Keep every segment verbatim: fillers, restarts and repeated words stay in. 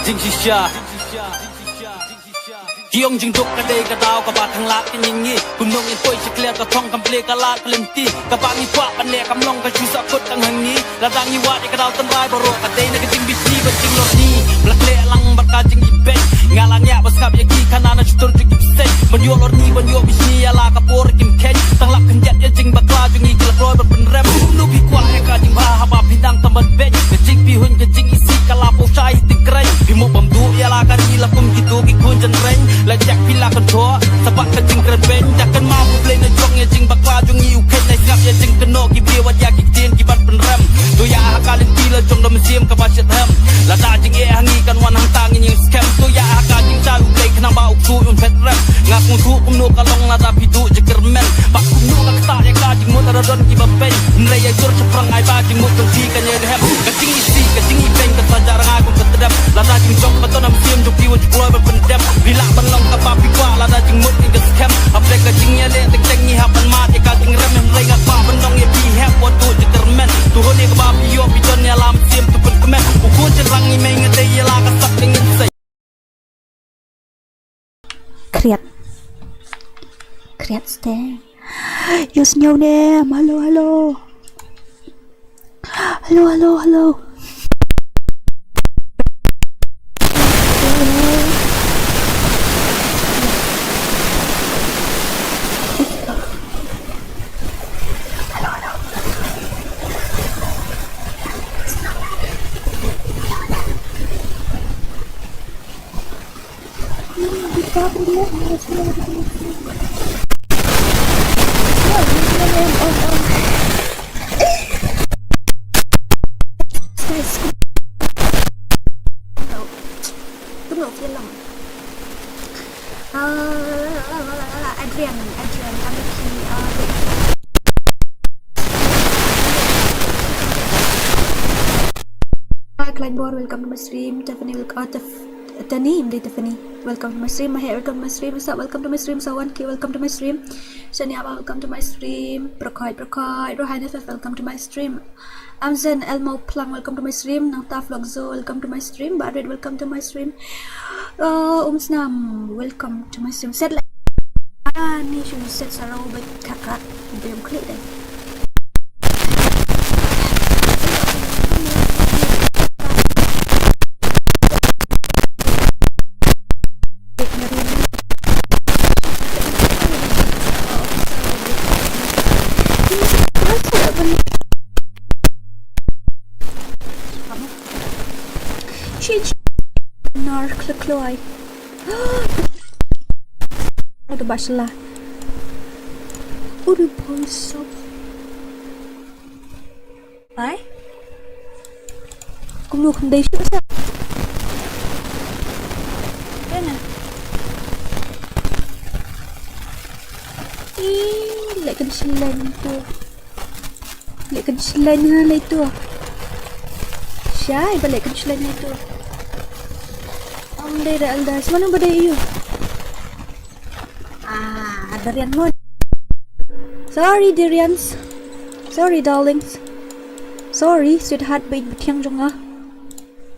Jingshisha. Ki ong jingduk ka dei ka daw kaba khanglad ka ngi ngi. Kumno ngin poi sha kliar ka thong kam plie ka lad ka lynti. Kaba ngi kwah ban leh kam long ka shu sahkut tang ha ngi. Lada ngi wad ïa ka daw tynrai baroh ka dei na ka jingbishni bad jinglorni. Ba la khleh lang bad ka jingibeiñ. Nga la ngiah ba sngap ïa ki khana na shutur jong ki bseiñ. Ban ïoh lorni ban ïoh bishni ïa la ka por kim kheiñ. Tang lap khyndiat ïa jingbakla jong ngi ki la kloi ban pynrem. Kumno phi kwah ïa ka jingbha haba phi dang tam ban beiñ. Ka jingpyrhuh ka jingisih ka la pynshai ha tyngkreiñ. Phi mut ban duh ïa la ka ri la kum kito ki khun jynreiñ. La jak phi la kynthoh sa bad ka jingkren beiñ. Da kynmaw U Blei na jong ïa jingbakla jong ngi u kheiñ. Nai sngap ïa jingkynnoh ki briew wat ïa ki ktien kiban pynrem. To ïa ha ka lynti la jong da mynsiem kaba shitrhem. Lada jingeh ha ngi kan wan hangta ngin ïeng skhem. To ïa ha ka jingshai U Blei khnang ba u ksuid un phet rem. Nga sngewthuh kumno ka long lada phi duh jingkyrmen. Bad kumno ka ktah ïa ka jingmut lada don kiba beiñ. Hynrei ïa jur shaphrang ai ba jingmut jong phi kan ïai rhem. Ka jingisih ka jingibeiñ kan sa jah rngai kum ka tdem. Lada jingjop ba don ha mynsiem jong phi wat ju kloi ban pyndem. Phi lah ban long kaba phi kwah lada jingmut ngi ka skhem. Hapdeng ka jingïaleh teng teng ngi hap ban mad ïa ka jingrem. Hynrei nga kwah ban ong ïa phi hep wat duh jingkyrmen. To hun ïa kaba phi ïoh phi don ïa la mynsiem to pynkmen. U khun shynrang ngi mei nga dei ïa la ka sap ka ngin sei. Kriat. Kriat steng. Ïohsngew ne em. Hello, hello. Hello, hello, hello. Adrian, Adrian, kami ki, uh, Hi, Kleinbor, welcome to my stream. Tiffany, wel-, uh, Tef-, Tani, em dei Tiffany. Welcome to my stream. Mahek, welcome to my stream. Sa, welcome to my stream. Sawan Ki, welcome to my stream. Shania, welcome to my stream. Prokhoit, Prokhoit. Rohai Nefef, welcome to my stream. Amzen Elmo Plang, welcome to my stream. Nangta Vlog Zo, welcome to my stream. Barit, welcome to my stream. Uh, Umsnam, welcome to my stream. Set like, ah, ni shu set sarau bai kakak. Bai um klik deh. Shit. Nar kloi kloi. Ada basla. Udah boy sop. Ai. Kumno khyndai shuh sa. Kena. Ih, leh kan shleng tu. Leh kan shleng ha leh tu. Shai ba leh kan shleng ha tu. Am dei da alda. Semana ba dei ïu. Ah, Darian mon. Sorry, Darians. Sorry, darlings. Sorry, sweetheart, bait btiang jong nga.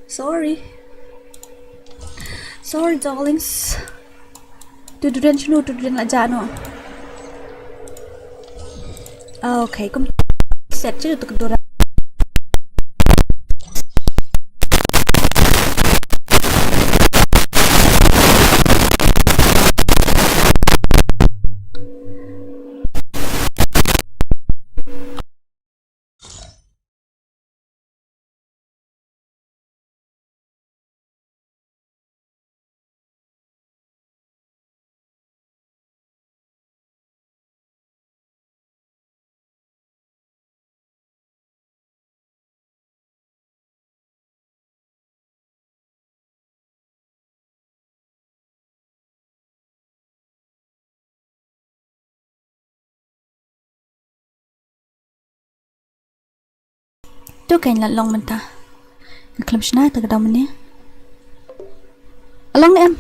Sorry. Sorry, darlings. Tu Darian shinu, tu Darian la jano. Okay, kum set je tu kedura. Tu kan la long mynta. Nga khlem shna ta ka dau mynne. La long ne em?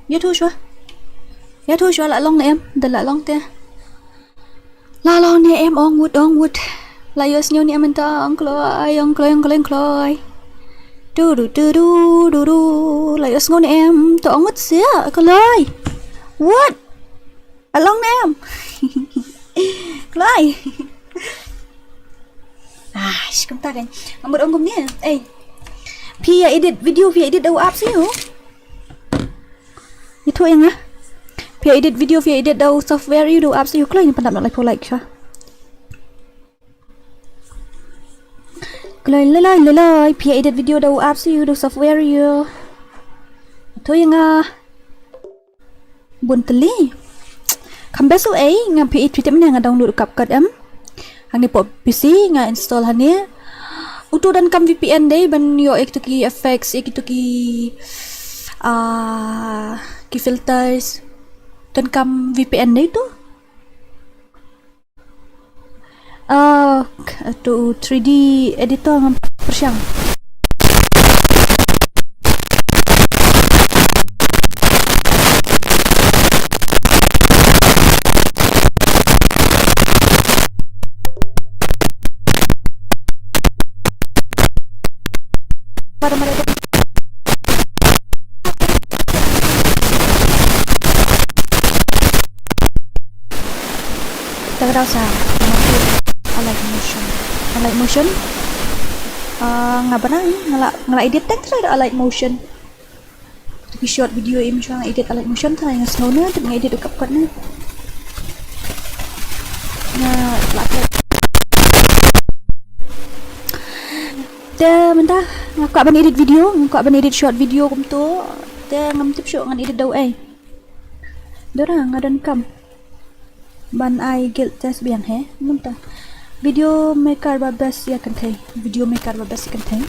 Ïathuh shuwa. Ïathuh shuwa la long ne em? Da la long te. La long ne em ong wut ong wut. La ïohsngew ne em mynta ong kloi ong kloi ong kloi ong kloi. Du du du du du du. Lai da sngew ne em? To ong ngut sia ka lai. What? A long ne em? Kloi. Ah, shi kumta kan. Ngamut ong kumne. Eh. Phi ïa edit video, phi ïa edit da u app sha u? Ïathuh ïa nga. Phi ïa edit video, phi ïa edit da u software ïa u, da u app sha u? Kloi, ngin pyndap noh laiphew like sha. Kloi, lei lei lei lei, phi ïa edit video da u app sha u, da u software ïa u? Ïathuh ïa nga. Bun tylli. Kham best u ei, nga phi ïa, phi tip mynne nga download u CapCut em. Hangne poh P C nga install hangne. Uto donkam V P N dei ban ïoh ïa kito ki effects, ïa kito ki, ah, ki filters. Donkam V P N dei uto. Ah, k-, uto three D editor ngam pyrshang. Para mereka. Kita kena usah. Alight Motion. Alight Motion. Ah, nga pernah ni, nga la, nga la edit tang try da Alight Motion. Ki short video im shuwa nga edit Alight Motion tang, nga sngew ne, tip nga edit u CapCut ne. Nga la try. Te mynta nga kwah ban edit video, nga kwah ban edit short video kumto. Te ngam tip shuh ngan edit da u ei. Dora nga donkam ban ai guild test biang he, mynta. Video Maker ba best ïa kynthei. Video Maker ba best ïa kynthei.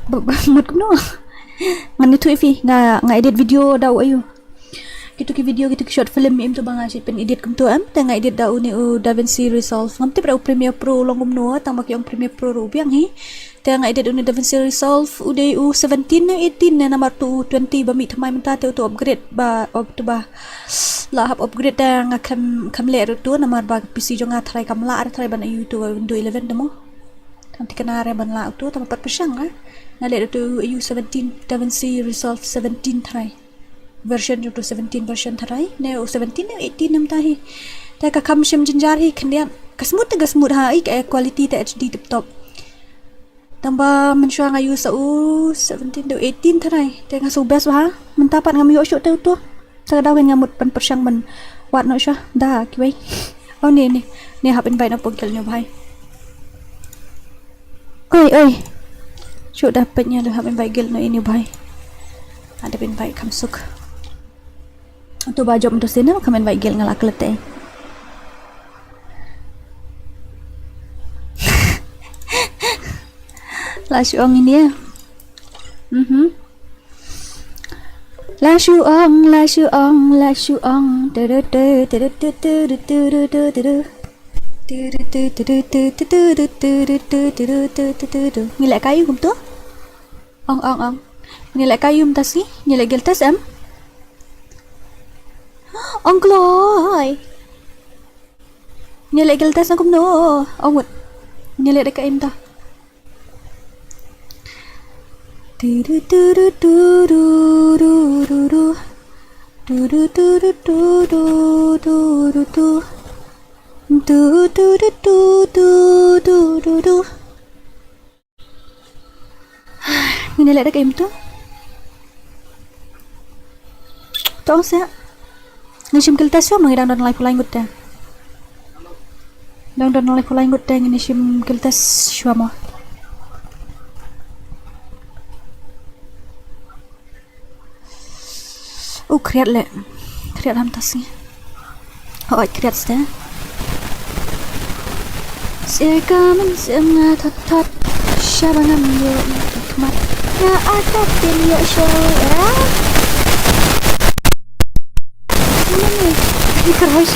Ba, ba, mut kumno. Ngan ïathuh ïa phi, nga, nga edit video da u aiu. Kito ki video, kito ki short film im to ba nga shu pynedit kumto em, te nga edit da une u DaVinci Resolve. Ngam tip da u Premiere Pro long kumno, tang ba ki ong Premiere Pro ruh biang hi. Te nga edit une DaVinci Resolve, u dei u seventeen ne eighteen ne, namar to u twenty ba mih thymmai mynta, te uto upgrade ba, up to ba. La hap upgrade te nga khlem, khlem leh ruh to, namar ba P C jong nga tharai kam lah, tharai ban aiu to Windows eleven te mo. Tang te kane re ban lah uto, tang ba pat pyrshang nga. Nga leh ruh to aiu seventeen, DaVinci Resolve seventeen tharai. Version jong to seventeen version tharai. Ne u seventeen ne eighteen namar hi. Te ka kham shym jynjar hi khyndiat. Ka smooth te ka smooth ha, i ka quality te H D tip top. Tang ba mynshuwa nga use u seventeen to eighteen tharai. Te nga sngew best bha. Mynta pat ngam ïoh shuh te uto. Sa ka daw nga mut ban pyrshang ban wad noh shuwa. Da kiwei. Oh, ne, ne. Ne hap invite noh pong kel ne bhai. Oi, oi. Shu da peit ïa leh hap invite guild noh ïa ine u bhai. Ada invite kham suk. Uto ba jop uto sien kham invite guild nga la klet te. La shu ong ine. Mhm. La shu ong, la shu ong, la shu ong. Tu, tu, tu. Ngi leh kai kumto? Ong, ong, ong. Ngi leh kai mynta sngi? Ngi leh guild test em? Ong kloi. Ngi leh guild test na kumno? Ong wut. Ngi leh da kai mynta. Ngin ïa leh da ka im tu. To ong seh. Ngin shim guild test shuwa mo, ngi dang don laiphew lai ngut te. Dang don laiphew lai ngut te, ngin shim guild test shuwa mo. U khriat leh. Khriat ham ta sngi. Hooid khriat ste. Sir ka mynsiem nga thot thot. Shaba ngam ïohi ki khmat. Nga atat pynïoh show era. Ini ni. Ini keras.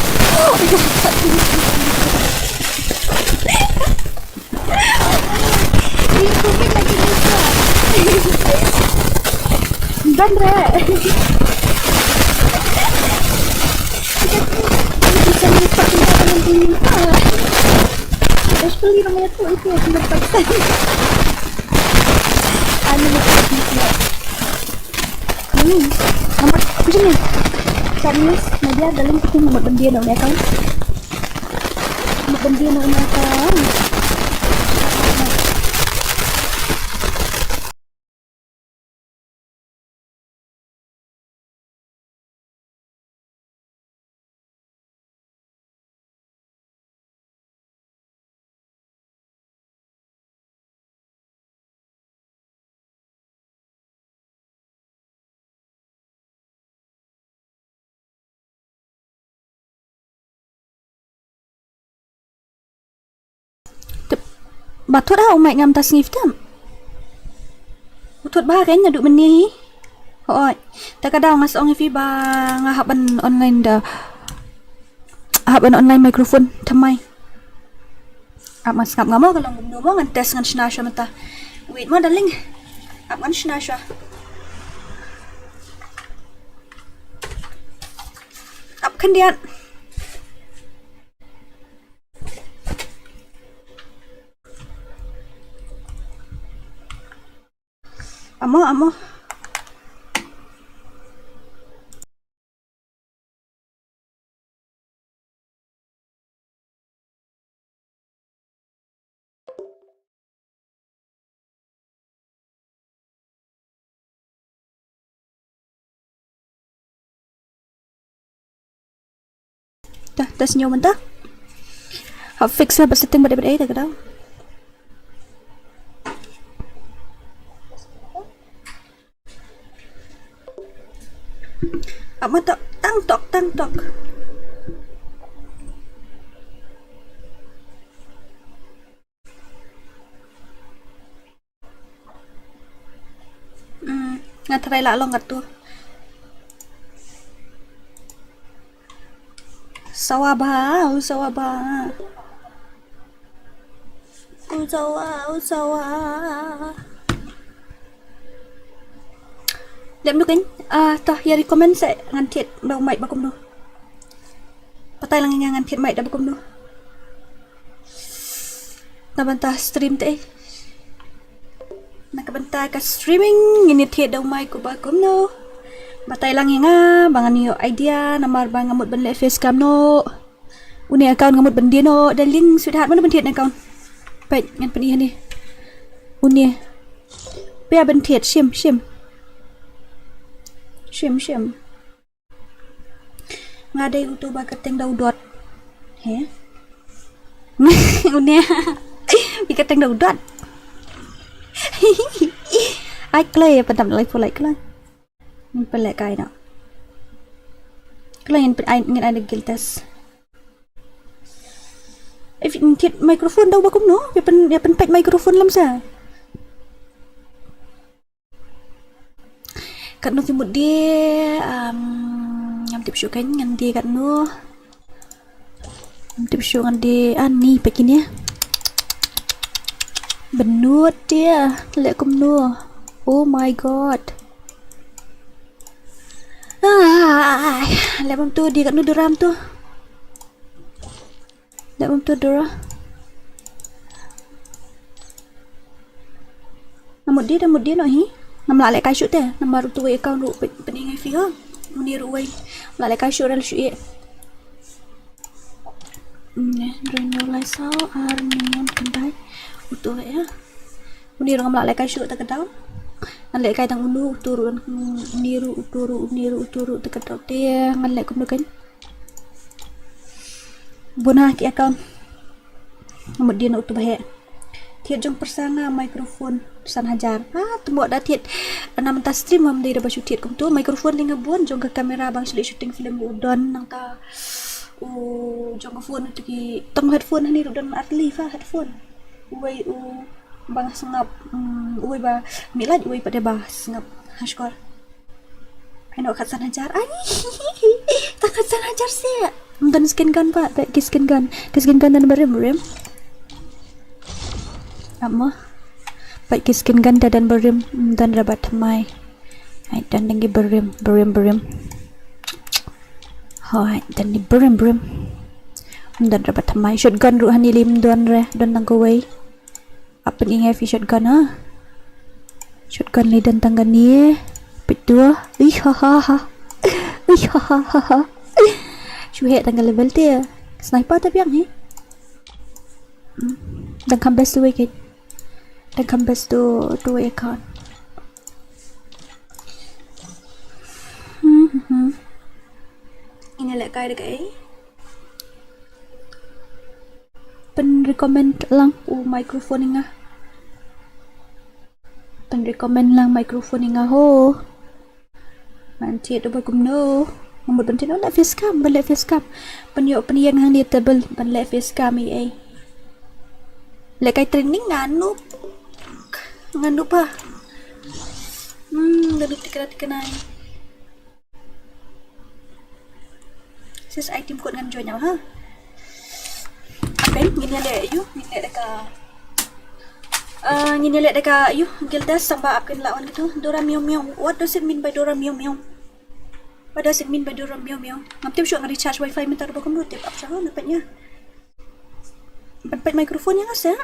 Ban re. Namar, sini. Chinese, media, dalam aku mau berdia dong ya kan? Mau berdia dong ya kan? Tip, ba thot ha u mic ngam ta sngi fitam. U thot ba kan naduh mynne hi. Hooid. Ta ka daw nga sa ong ïa phi ba nga hap ban online da. Hap ban online microphone thymmai. Ap ngan sngap nga mo ka long kumno mo ngan test ngan shna shwa mynta. Wait mo darling. Ap ngan shna shwa. Ap khyndiat. Amo, amo. Dah, dah senyum dah. Hap fix lah bad setting bad bad ai dah ka daw. Ap ma tok, tang tok, tang tok. Hmm, nga tharai lah long katto. Sawa ba, u sawa ba. U sawa, u sawa. Lem du kan, ah, toh ïa recommend sa ngan thied ba u mic ba kumno. Batai lang ïa nga ngan thied mic da ba kumno. Na bynta stream te. Na ka bynta ka streaming ngin ïa thied da u mic u ba kumno. Batai lang ïa nga ba ngan ïoh idea namar ba nga mut ban leh face cam noh. Une account nga mut ban die noh, darling sweetheart, mano ban thied account? Peit ngan pyni hangne. Une. Peit ban thied, shim, shim. Shim, shim. Nga dei uto ba kyrteng da u dot. He? Une. Ba kyrteng da u dot. Ai kloi, pyndap like for like kloi. Ngin pynlehkai noh. Kloi ngin pyn ai, ngin ai da guild test. Ai, ngin thied microphone da u ba kumno? Ïa pyn, ïa pynpeit microphone lem sa. Katno phi mut die, um, ngam tip shuh kan ngan die katno. Ngam tip shuh ngan die ani pa kine. Bynnud die, leh kumno. Oh my god. Ai, leh bam tu die katno duram tu. Leh bam tu dura. Namut die, namut die noh hi. Ngam lah lehkai shuh te. Namar utu wei account ruh pyn, pyni ngai phi ha. Uni ruh wei. Ngam lah lehkai shuh rel shuh ïa. Ne, drawing ruh lai saw ar nion kyntai. Utu wei ïa. Uni ruh ngam lah lehkai shuh ta ka daw. Ngan lehkai tang unu utu ruh, uni ruh utu ruh, uni ruh utu ruh ta ka daw te ngan leh kumno kan. Bun ha ki account. Namut die noh utu ba heh. Thied jong pyrsa nga microphone san hajar. Ah, tymmen da thied. Ana mynta stream ngam dei da ba shu thied kumtu. Microphone lei nga bun jong ka camera ba nga shu leh shooting film u don nangta u jong ka phone utu ki tang headphone hani ruh don artylli fa headphone. Uwei u ba nga sngap, mm, uwei ba mih lait, uwei pat de ba sngap. Hashkor. Ai noh khatsan hajar. Ai. Ta khatsan hajar se. Ym don skin gun pat, peit ki skin gun. Ki skin gun don barim, rim. Ap mo. Peit ki skin gun da don barim, ym don ra ba thymmai. Ai don dang ki barim, barim, barim. Hooid, don ni barim, barim. Ym don ra ba thymmai. Shotgun ruh hani lei ym don re, don tang kawei. Ap pyni ngai phi shotgun ha. Shotgun lei don tang kane. Peit Dua. Ih ha ha ha. Ih ha ha ha ha. Shu heh tang ka level te. Sniper te biang hi. Hmm. Dang kham best tu wei keiñ. Dang kham best tu tu wei account. Hmm, hmm, hmm. Ngin ïa lehkai da kaei? Pynrecommend lang u microphone ïa nga. Pynrecommend lang microphone ïa nga ho. Ngan thied uba kumno. Nga mut ban thied, oh, leh face cam, ban leh face cam. Pynïoh pynïeng hangne table ban leh face cam ei ei. Lehkai training nga noob. Nga noob ha. Hmm, nga noob tikna tikna. Sis, ai team code ngan join ïa u ha. Okay, ngin ïa leh ïa u, ngin leh da ka. Uh, ngin ïa leh da ka ïa u, Guild Dash, samba ap kin lah wan gitu. Dora Meow Meow. What does it mean by Dora Meow Meow? What does it mean by Dora Meow Meow? Ngam tip shuh, nga recharge wifi mynta ruh ba kumno tip ap shuh, na peit ïa. Ban peit microphone ïa nga seh.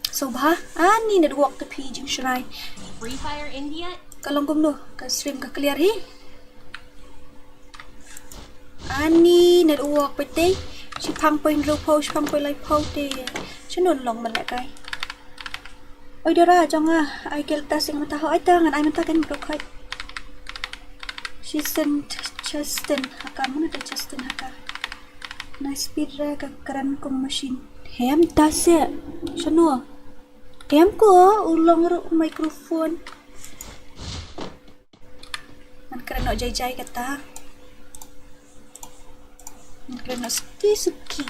So bha, ani network te phi jingshrai. Free Fire India. Ka long kumno, ka stream ka clear hi. Ani network peit te. Shipang point hynriewphew, shipang point laiphew te. Shano long ban lehkai. Oi Dora, jong nga, ai Guild Dash ïa nga mynta ho, ai ta ngan ai mynta kan bro khoi. She sent Justin Haka, mano te Justin Haka. Nice speed re ka kren kum machine. Hem ta se. Shano? Hem ko u long ruh microphone. Ngan kren noh jai jai kata. Ngan kren noh suki suki.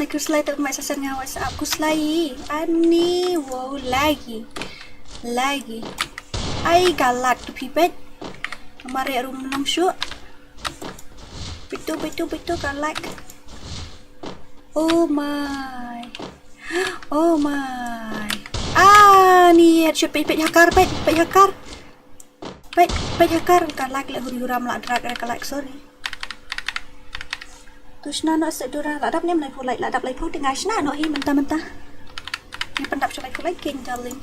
Nai Khuslai, tang mai sa send nga WhatsApp Khuslai. Ani, wow, lagi. Lagi. Ai, ka lag tu phi peit. Ka mareh ruh ym long shuh. Peit tu, peit tu, peit tu, ka lag. Oh my. Oh my. Ah, ni, headshot, peit, peit, hacker, peit, peit, hacker. Peit, peit, hacker, ka lag leh huri hura, ym lah drag re ka lag, sorry. To shna noh seh Dora, lah dap ne em laiphew like, lah dap laiphew te nga shna noh hi mynta mynta. Ngi pyndap sha laiphew like kein darling.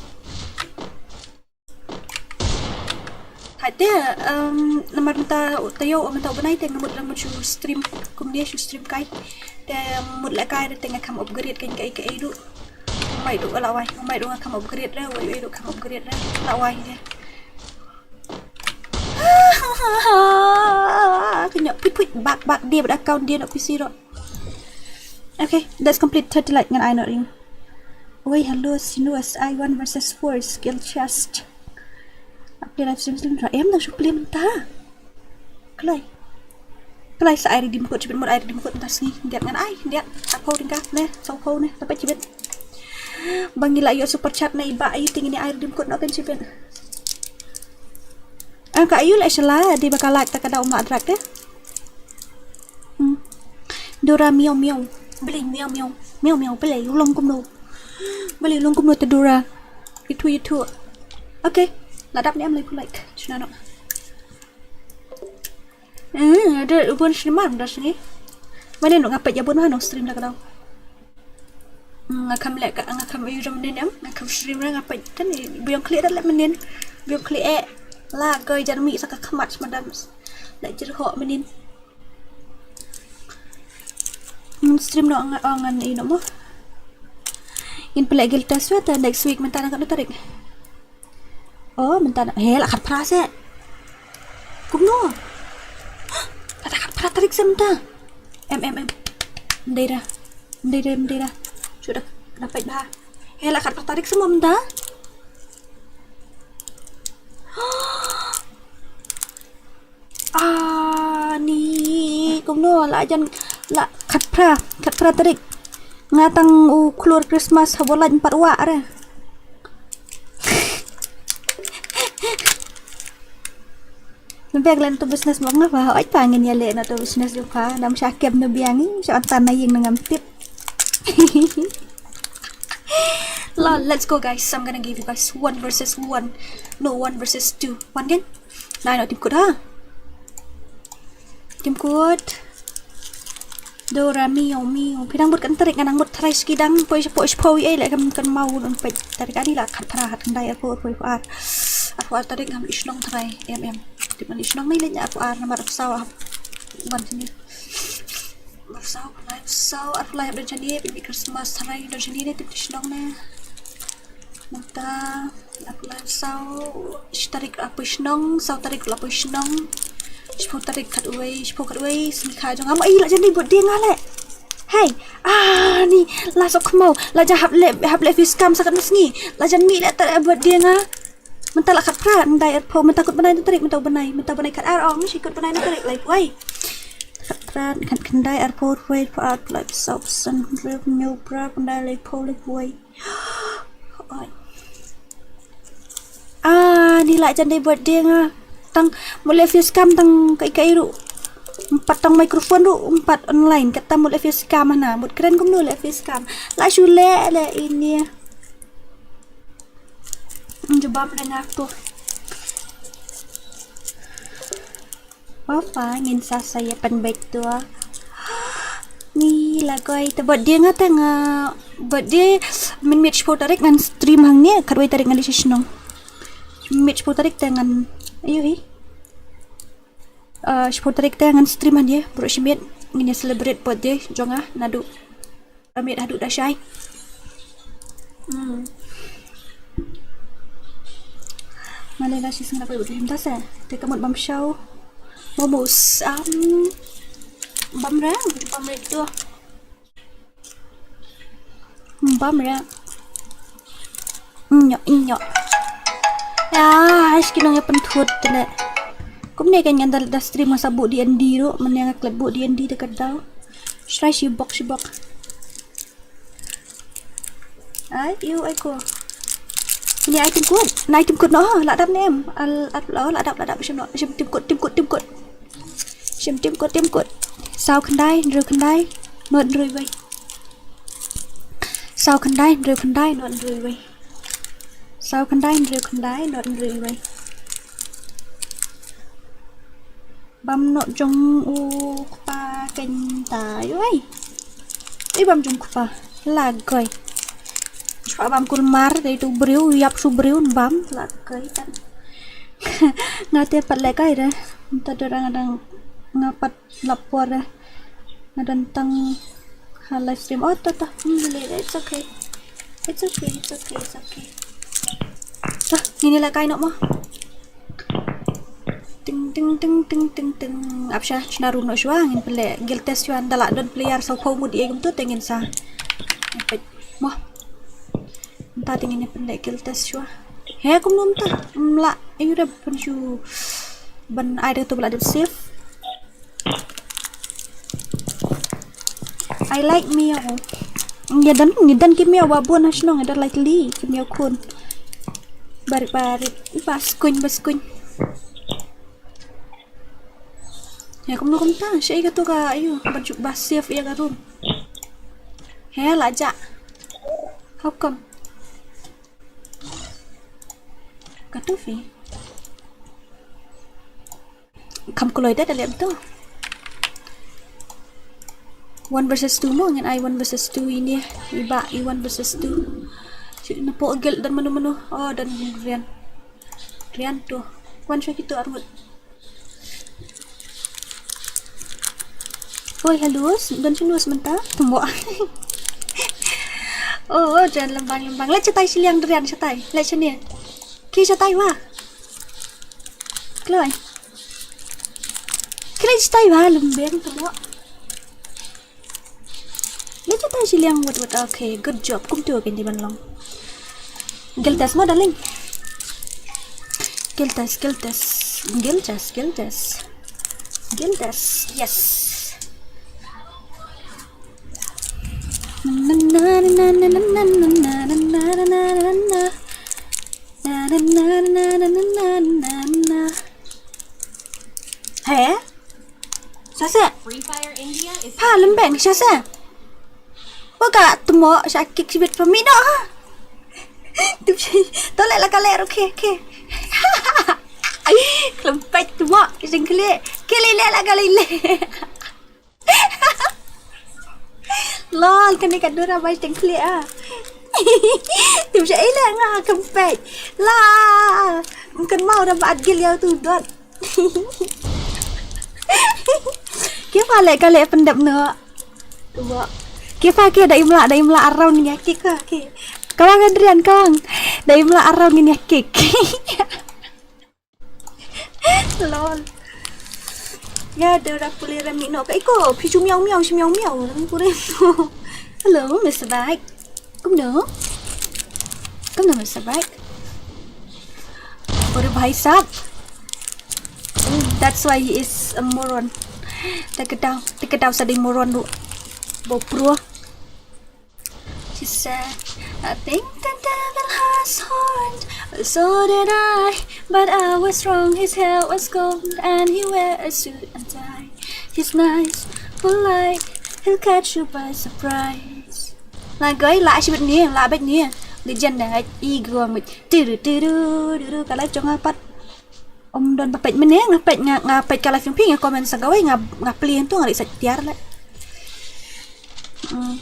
Hait te, em, namar mynta taïew, mynta u bnai te nga mut lang mut shu stream kumne, shu stream kai. Te mut lehkai te nga kham upgrade kein kaei kaei ruh. Mai ruh la wai, mai ruh nga kham upgrade re, wai wai ruh kham upgrade re, la wai de. Ka ñiah phuit phuit bak bak de bad account de noh P C ruh. Okay, that's complete thirty like ngan ai noh ring. Oi, hello, Sinus, ai one versus four, skill chest. Update live stream slim ra em da shu play mynta. Kloi. Kloi sa ai redeem code, shibit mut ai redeem code mynta sngi. Diat ngan ai, diat. Arphew tyngka ne, sawphew ne, dapat shibit. Ba ngi la ïoh super chat na i Bah Ayu te ngin ai redeem code noh kan shibit. Ah, ka Ayu la shala, dei ba ka lag ta ka dei um la drag te. Hmm. Dora miau miau. Balei miau miau. Miau miau, balei u long kumno. Balei u long kumno te Dora. Itu itu. Okay. La dap ne em laiphew like. Shna noh. Hmm, da bun streamer mynta sngi. Mynnin nga peit ïa bun ha nong stream da ka daw. Hmm, nga kham leh ka, nga kham ïoh mynnin em, nga kham stream re nga peit kan, biang khlieh da leh mynnin. Biang khlieh eh. La goi jar mi sa ka khmat smadam. Leh jyrhoh mynnin. Hmm, stream noh nga, oh, ngan ïoh noh mo. Ngin pynleh guild test shuwa te next week mynta na katno tarik. Oh, mynta na. He, la khatphra seh. Kumno? La khatphra tarik seh mynta. Em, em, em. Mdei ra. Mdei ra, mdei ra. Shu da, da peit bha. He, la khatphra tarik seh mo mynta. Ah, ni kumno la jan la khatphra, khatphra tarik. Nga tang u khlur Christmas haba lait pat wah re. Ngan pek leh na tu business mo nga pha, oi pa ngin ïa leh na tu business jong pha, dang sha kem na biang, sha wan tan na ïing na ngam tip. Lol, let's go guys. I'm gonna give you guys one versus one. No, one versus two. One again. Nai no, team code ha. Team code. Do ra mi o mi o. Phi dang mut kan tarik, nga dang mut tharai, ski dang poi poi poi ei le kam kan mau don poi tarik ani la khat phra khat khyndai arphew arphew ar. Arphew ar tarik ngam i shnong tharai em em. Tip man i shnong ni le nya arphew ar namar arphew saw hap wan sini. Arphew saw, arphew lai, arphew saw, arphew lai hap don jani, pynmih Christmas tharai don jani ne tip i shnong ne. Mynta arphew lai, saw tarik la poi shnong, saw tarik la poi shnong. Shiphew tarik khatwei, shiphew khatwei, sngi kha jong nga. Ai la jan dei birthday nga le. Hei, ah ni la sok khmaw, la jan hap le hap le face cam sa katno sngi. La jan mih le tarik birthday nga. Mynta la khat phra, ndai arphew, mynta kut bnai tarik, mynta bnai, mynta bnai khat ar ong, shi kut bnai tarik lai poi. Khat phra, khat khyndai, arphew, arphew, arphew lai, saw, san, hynriew, hynñiew, phra, khyndai, laiphew, laiphew. Oi. Ah, ni la jan dei birthday nga. Tang mut le face cam tang kai kai ruh. Ym pat tang microphone ruh, ym pat online. Kata mut le face cam hana. Mut kren kumno le face cam. La shu le le ini. Jubab le nga tu. Papa ngin sa sa ïa pynbeit tu. Ni la koi te birthday nga te nga birthday mynmiet shiphew tarik ngan stream hangne, khatwei tarik ngan leit sha shnong. Mynmiet shiphew tarik te ngan ayo hi. Uh, shiphew tarik te ngan stream hangne, baroh shi miet ngin ïa celebrate birthday jong nga naduh Amit haduh da shai. Hmm. Mane la shi sngap ai bad him da se. Te ka mut bam shaw. Momos am bam ra, bam ra tu. Bam ra. Nyo nyo. Ya, ai ski nong ya penthut tene. Kumne kan ngan da stream masa bu D and D ro, mane nga klet bu D and D te ka daw. Shrai shi bok shi bok. Ai, iu ai ko. Ini ai tingkut. Na ai tingkut no, la dap nem. Al at lo, la dap, la dap shim no. Shim tingkut, tingkut, tingkut. Shim tingkut, tingkut. Saw khyndai, hynriew khyndai, nod hynriew wei. Saw khyndai, hynriew khyndai, nod hynriew wei. Saw khyndai, hynriew khyndai, nod hynriew wei. Bam noh jong u kpa kein ta oi. Ei bam jong kpa la goi. Chwa bam kulmar dei tu briew yap su briew bam la goi tan. Nga te pat le kai re. Nta dorang adang nga pat lapor re. Nga don tang ha live stream. Oh to to. Hmm, le, le, it's okay. It's okay, it's okay, it's okay. To, ngin ïa la kai noh mo. Ting ting ting ting ting ting. Ap sha shna room noh shuwa ngin pynleh guild test shuwa da la don player saw phew mut ïa kumto te ngin sa. Peit mo. Mynta te ngin ïa pynleh guild test shuwa. He kumno mynta. Mla ayu da pyn shu ban ai da to ba la dep save. I like miao. Ïa dan, ïa dan ki miao ba bun ha shnong, ïa dan like li ki miao khun. Barit barit ba skuin ba skuin. Ïa kumno kumta sha ïa ka tu ka ayu ba juk ba save ïa ka room. He la ja. How come? Ka tu fi. Kham kloi da da lem tu. One versus two mo ngin ai one versus two ini. Iba i one versus two. Shu na po guild dan mano mano. Oh dan Rian. Rian tu. Wan sha kitu armut. Oi hello, don shu nus mynta. Tumbo. Oh, oh, jan lembang lembang. Leh chatai shiliang Rian chatai. Leh shane. Ki chatai wa. Kloi. Kloi stai ba lum beng tu mo. Ni tu tai shiliang wat wat, okay, good job. Kumtu kan di ban long. Guild test mo darling. Guild test, guild test. Guild test, guild test. Guild test, yes. Na na na na na na na na na na na na na. Na, na, na, na, na, na, na, na, na, na. He? Sha se? Free Fire India is pa lembeng sha se. Wa ka tmo sha kik sibit pa mi no ha. Tup shi. To le la ka le ru ke ke. Ai, klempet tmo jing kle. Kle le la ka le le. Lol, kane ka dura bai teng kli ah. Tim sha ila nga kempet. La. Mungkin mau da baat gil ya tu dot. Kifa le ka le pendap no. Kifa ke da imla da imla around ni aki ka ke. Kawang Adrian kawang. Da imla around ni aki. Lol. Ya, da ra pule ra mi no. Ka iko, phi chu miau miau, chu miau miau. Ram pule. Hello, Mister Bike. Kumno? Kumno, Mister Bike? Ore bhai sahab. That's why he is a moron. Take it down. Take it down sa dei moron du. Bo pro. She said, I think the devil has horns. So did I, but I was wrong. His hair was gold and he wear a suit and tie. He's nice, polite, he'll catch you by surprise. La goi la shibit ni, la bet ni. Legend da i gong mit. Tiru tiru tiru kala chong apat. Om don ba peit mene nga peit nga nga peit ka live jong phi nga comment sa kawei nga nga plie tu nga leit sait tiar le. Hmm.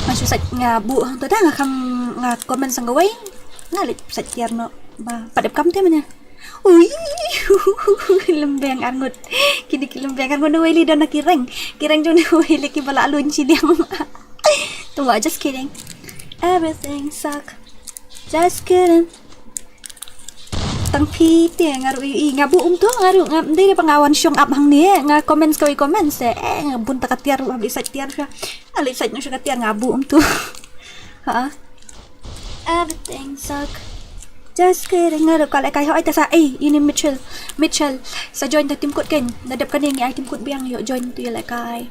Nga shu sait nga bu hang tu da nga kham nga comment sa kawei nga leit sait tiar no ba pat dep kam te mene. Ui. Lembeng arngut. Kini ki lembeng arngut no wei li don na kireng. Kireng jong no wei li ki bala alun chi diang. Tu wa just kidding. Everything suck. Just kidding. Tang phi te nga ruh i nga bu um tu nga ruh nga dei ba nga wan shong ap hang ne nga comment kawei comment se eh nga bun ta ka tiar ruh hab i sait tiar sha. Nga leit sait no sha ka tiar nga bu um tu. Ha. Everything suck. Just kidding nga ruh ka le kai hoi ta sa eh ini Mitchell. Mitchell sa join ta tim kut ken. Na dep kane ngi ai tim kut biang yo join tu ya le kai.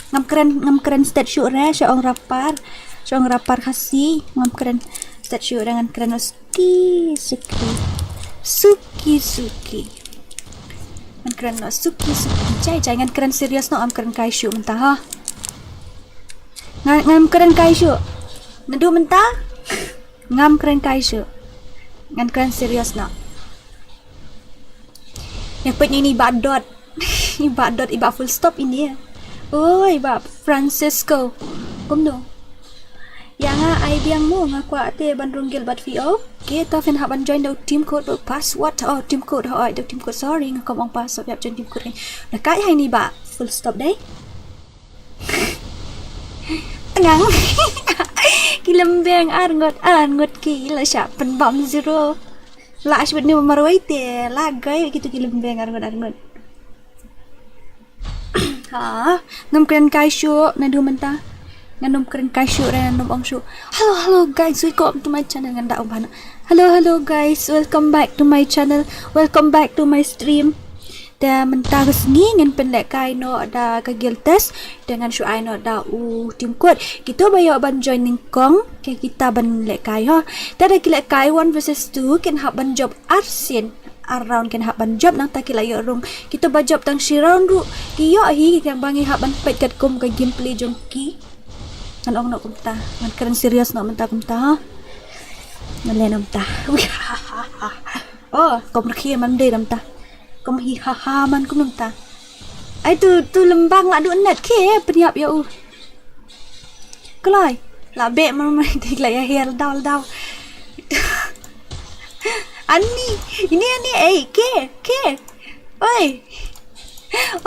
Ngam kren ngam kren stet shu re sha ong rapar. Sha ong rapar Khasi ngam kren stet shu re ngan kren os. Suki suki. Suki suki. Ngan kren no suki suki. Jai jai ngan kren serious no am kren kai shu mynta ha. Ngan ngan kren kai shu. Nadu mynta. Ngam kren kai shu. Ngan kren serious no. Yang pet ini ba dot. Iba dot iba full stop ini ya. Oi ba Francisco. Kumno. Ya nga ai biang mo nga kwah te ban rung guild bad V O. Ke ta phin hap ban join da u team code da u password. Oh team code hoi da u team code sorry nga kom ong password yap join team code. Da kai hai ni ba full stop dei. Ngang. Ki lembeng ar ngot ar ngot ki la sha pen bam zero. La ashbet ni marwai te la gai kitu ki lembeng ar ngot ar ngot. Ha, ngam kren kai shu nadu mynta. Ngan ym kren kai shu re ngan ym ong shu. Hello hello guys, welcome to my channel ngan da ong bana. Hello hello guys, welcome back to my channel. Welcome back to my stream. Te mynta ka sngi ngan pynleh kai noh da ka guild test. Te ngan shu ai noh da u team code. Kito ba ïoh ban join nyngkong ke kita ban leh kai ho. Te da ki leh kai one versus two kin hap ban jop arsien. Ar round kin hap ban jop nangta ki la ïoh rung. Kito ba jop tang shi round ruh ki ïoh hi ki kang ba ngi hap ban peit katkum ka gameplay jong ki. Ngan ong noh kumta. Ngan kren serious noh mynta kumta ha. Ngan leh noh mynta. Oh, kom rkhie man dei mynta. Kom hi ha ha man kum mynta. Ai tu tu lembang la du net ke pynïap ïa u. Kloi. La beh man man dik la ïa hiar daw daw. Ani, ini ani ei ke ke. Oi.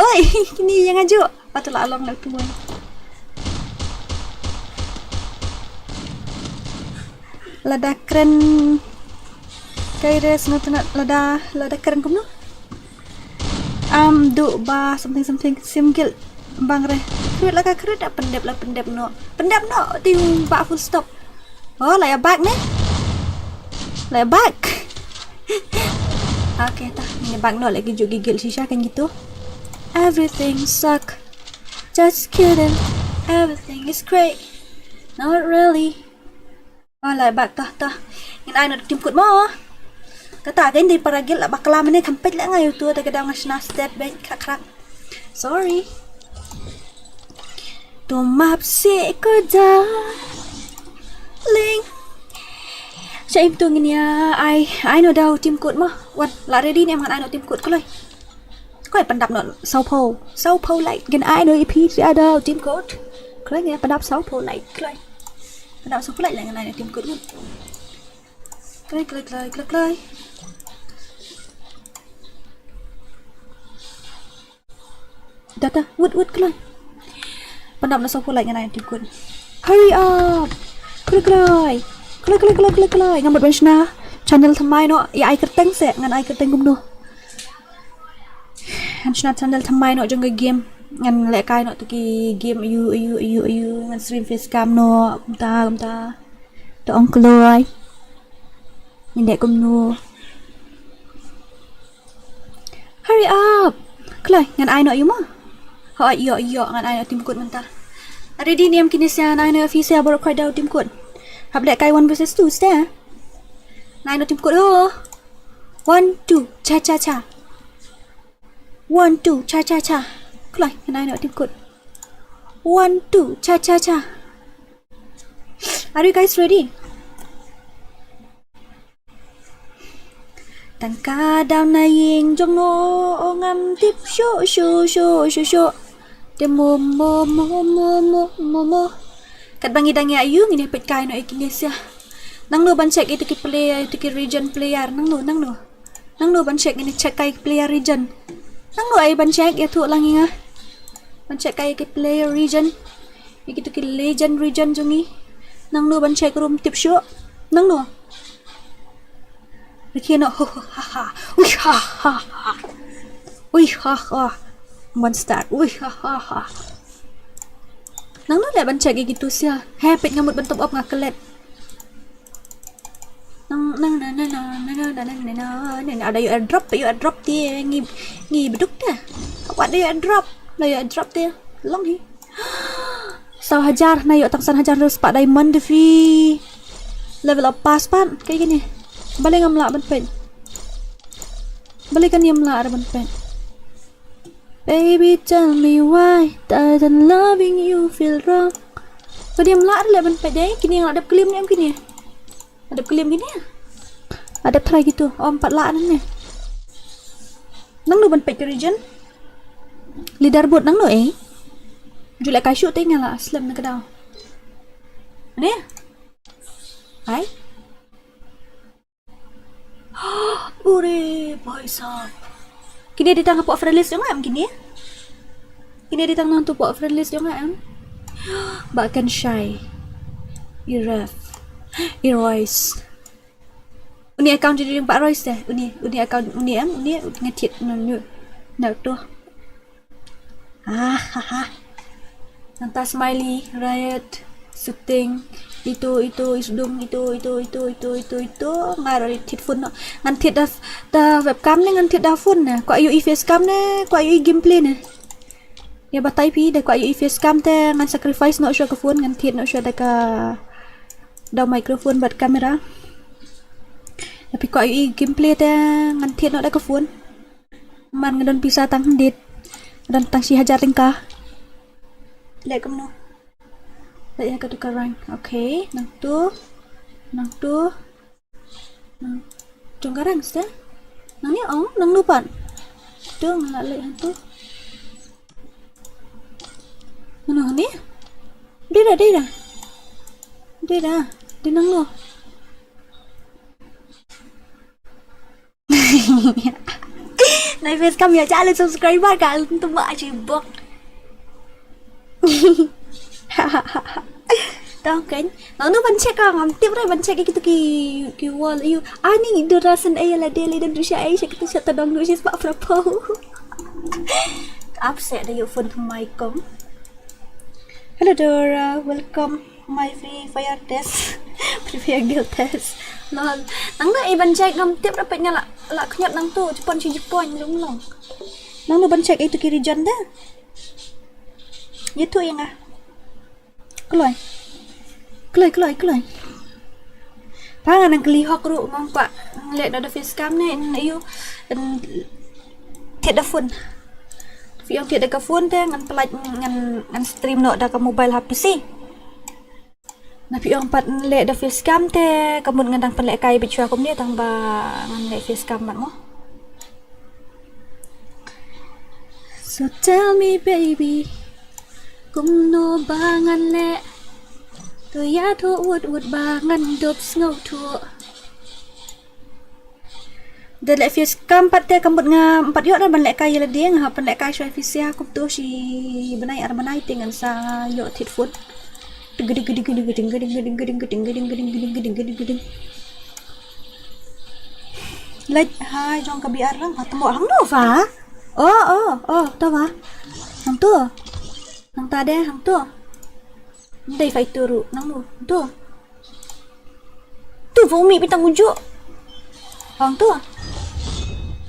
Oi, ini yang ajo. Patut la long na tuan. Lada kren kai res na tena lada lada kren kumno. Am du ba something something sim guild bang re. Krit la ka krit da pendep la pendep no. Pendep no ting ba full stop. Oh la ya back ne. La ya back. Okay ta ni back no lagi juk gigil shisha kan gitu. Everything suck. Just kidding. Everything is great. Not really. Oh la bak tah tah. Ngin ai no tim kut mo. Kata gain dei paragil la bakla mene kampet la ngai utu ta gadang ngas na step ben khak khak. Sorry. Tu map si ko da. Ling. Sa im tu ngin ya ai ai no dau tim kut mo. Wan la ready ne man ai no tim kut kloi. Koi pandap no sau pau sau pau lai gen ai no ipi si ada tim kut. Kloi ngi, pyndap sawphew like, kloi. Pyndap sawphew like la ngan ai noh team code. Kloi, kloi, kloi, kloi, kloi. Data, wut, wut, kloi. Pyndap noh sawphew like ngan ai team code. Hurry up. Kloi, kloi. Kloi, kloi, kloi, kloi, kloi. Nga mut ban shna channel thymmai noh, ïa ai kyrteng se, ngan ai kyrteng kumno. Ngan shna channel thymmai noh jong ka game. Ngan lehkai noh tu ki game aïu, aïu, aïu, aïu. Ngan stream face cam noh, kumta, kumta. To ong kloi. Ngin leh kumno. Hurry up. Kloi, ngan ai noh ïa ma. Hooid, ïoh, ïoh, ngan ai noh team code mynta. Ready ne em kine sha, ngan ai noh ïa phi sha baroh, koi daw team code. Hap lehkai one versus two sha. Ngan ai noh team code, oh. One, two, cha, cha, cha. One, two, cha, cha, cha. Kloi, ngan ai noh team code. One, two, cha, cha, cha. Are you guys ready? Tang ka daw na ïing jong no, o ngam tip shuh, shuh, shuh, shuh, shuh. Te mo, mo, mo, mo, mo, mo, mo. Katba ngi dang ïa ïu, ngin ïa peit kai noh ïa kine sha. Nangno ban check ïa tu ki player, ïa tu ki region player, nangno, nangno. Nangno ban check, ngin ïa check kai player region. Nangno ai ban check, ïathuh lang ïa nga. Ban check kai ki player region. Ïa kitu ki legend region jong ngi. Nangno ban check ruh ym tip shuh. Nangno. Rikhi noh, ho, ho, ha, ha. Ui, ha, ha, ha. Ui, ha, ha. Monster. Ui, ha, ha, ha. Nangno leh ban check ïa kitu sha. He, peit nga mut ban top up nga klet. Nang, nang, na, na, na, na, na, na, na, na, na, na, ada ïoh airdrop, ïoh airdrop te, ngi, ngi beduk te. Wat da ïoh airdrop, da ïoh airdrop te. Long hi. Saw hajar, na ïoh tang san hajar hynriew spah diamond te phi. Level up pass pat, kaei kane. Balei ngam lah ban peit. Balei kane ngam lah ban peit. Baby, tell me why that I'm loving you feel wrong. Ka dei em lah leh ban peit dei, kine nga la dep klim ne em kine. La dep klim kine. La dep try kitu, ym pat lah nangne. Nangno ban peit ka region. Leaderboard nangno eh. Ju leh kai shuh te nga la slem na ka daw. Ne? Ai. Ure, bhai sahab. Kine dei tang hapoh friend list jong nga em kine? Kine dei tang nangtu hapoh friend list jong nga em? Bah Kenshai. I Ref. I Royce. Uni account jong i dei Bah Royce te. Uni, uni account, uni em, uni nga thied nangtu. Ah, ha, ha. Nangta Smiley, Riot, Shooting, itu, itu, Isdung, itu, itu, itu, itu, itu, itu. Nga ruh thied phone noh. Ngan thied da, da webcam ne ngan thied da phone ne. Kwah ïohi i facecam ne, kwah ïohi i gameplay ne. Ïa batai phi, da kwah ïohi i facecam te ngan sacrifice noh shuwa ka phone, ngan thied noh shuwa da ka, da microphone bad camera. Lada phi kwah ïohi i gameplay te ngan thied noh da ka phone. Man nga don pisa tang khyndiat. Nga don tang shi hajar tyngka. Leh kumno? Leh ïa katu ka rank. Okay, nangtu. Nangtu. Nang jong ka rank seh. Nangne ong, nangno pat. Tu nga la leh hangtu. Nangno hangne? Dei da, dei da. Dei da. Dei nangno. Nai face cam ïa cha le subscriber ka le tu ma aji bok. Tang kan. Nangno ban check ka ngam tip re ban check kitu ki, ki wall ïa u. Ani dura sen ai la de le dura sha ai sha kitu sha ta dong dura sha spa frapo. Upset da ïa u phone to my com. Hello Dora, welcome. My Free Fire test. Free Fire guild test. Lol. Nangno ai ban check ngam tip ra peit nga la, la khñiot nangtu, jepon shi jepon jong long. Nangno ban check ai tu ki region da. Ïathuh ïa nga. Kloi. Kloi, kloi, kloi. Pa nga nang kylli hok ruh ngam kwah leh da face cam ne, in ïa u, in thied da phone. Phi ong thied da ka phone te ngan pynlait ngan, ngan stream noh da ka mobile ha P C. Na phi ong pat leh da face cam te ka mut ngan dang pynlehkai beit shuwa kumne tang ba ngan leh face cam mat mo. So tell me baby, Kumno ba ngan leh? To ïathuh wut wut ba ngan dup sngewthuh. Da leh face cam pat te kam bud nga, ym pat ïoh da ban lehkai ïa lade, nga hap ban lehkai shuwa face ïa kumto shi bnai ar bnai te ngan sa ïoh thied phone. Leit ha jong ka B R lang, ha tmo hangno va? Oh, oh, oh, to va. Hangto. Nangta de, hangto. Dei fa ito ruh, nangno. To. To va u mih beit tang uju. Hangto.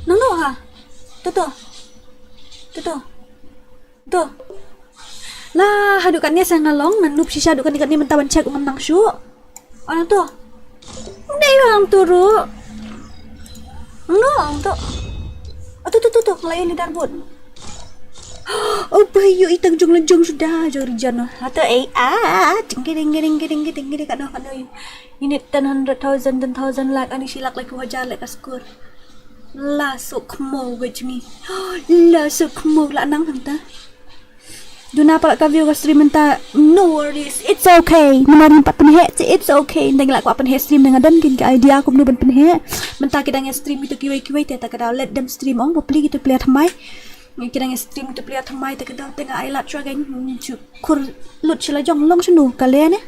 Nangno ha. To to. To to. To. La, haduh katne sa nga long, ngan nup shisha haduh katne, katne mynta ban check u ngan nang shuh. Ong to. Dei ba ong to ruh. Ong no, ong to. Oh, to to to to, ngi la ïoh leaderboard. Oh, ba ïoh i tang jong la jong suda, jong Rijan no. Ha to, eh, ah, ding ding ding ding ding ding ding, ka no, ka no. Ini ten hundred thousand, ten thousand, lak, ani shi lak laiphew hajar leh ka score. La suk mo ga jngi. La suk mo la nang hangta. Duna palat ka view ka stream mynta. No worries, it's okay. Namar ngim pat pynheh, it's okay. Ynda ngi la kwah pynheh stream, da nga don kine ki idea kumno ban pynheh. Mynta ki dang ïa stream kito kiwei kiwei te, ta ka daw let them stream ong, ba plie kito plie thymmai. Ki dang ïa stream kito plie thymmai, ta ka daw te nga ai lad shuwa, ngin shu khur lut sha la jong, long shano ka leh ne.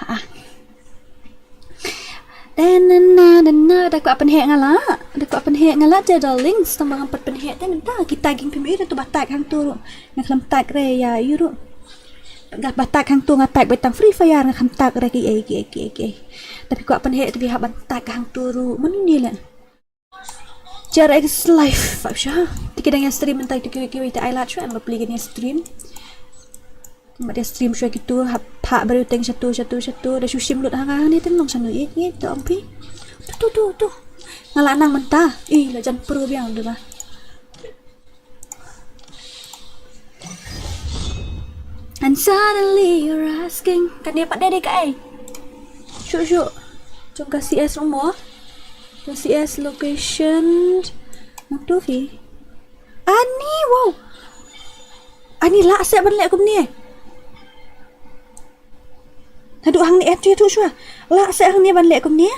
Ha. Dana dana, da kwah pynheh nga la. Da kwah pynheh nga la te darlings, tang ba ngam pat pynheh te mynta. Kita ki phim ïohi ruh, to ba tag hangto ruh. Nga khlem tag re ïa ïohi ruh. Nga ba tag hangto, nga tag beit tang Free Fire, nga khlem tag re kiei kiei kiei kiei. Te phi kwah pynheh te phi hap ban tag hangto ruh. Mano ne leh? J R X Live, fap sha. Te ki dang ïa stream mynta, te kiwei kiwei te ai lad shuwa, em, ba plie kine stream. Ba dei stream shuwa kito, hap phah briew teng shatu shatu shatu, da shu shim lut ha nga hangne, te long shano ïeit ïeit, to ong phi. To to to to. Nga la nang mynta. Ih, la jan pro biang de ba. And suddenly you're asking. Kane pat dei dei kaei? Shu shu. Jong ka C S ruh mo. Jong C S location. Nangtu phi. Ani, wow. Ani lah seh ban leh kumne. Haduh hangne em, tu tu shuwa. Lah seh hangne ban leh kumne.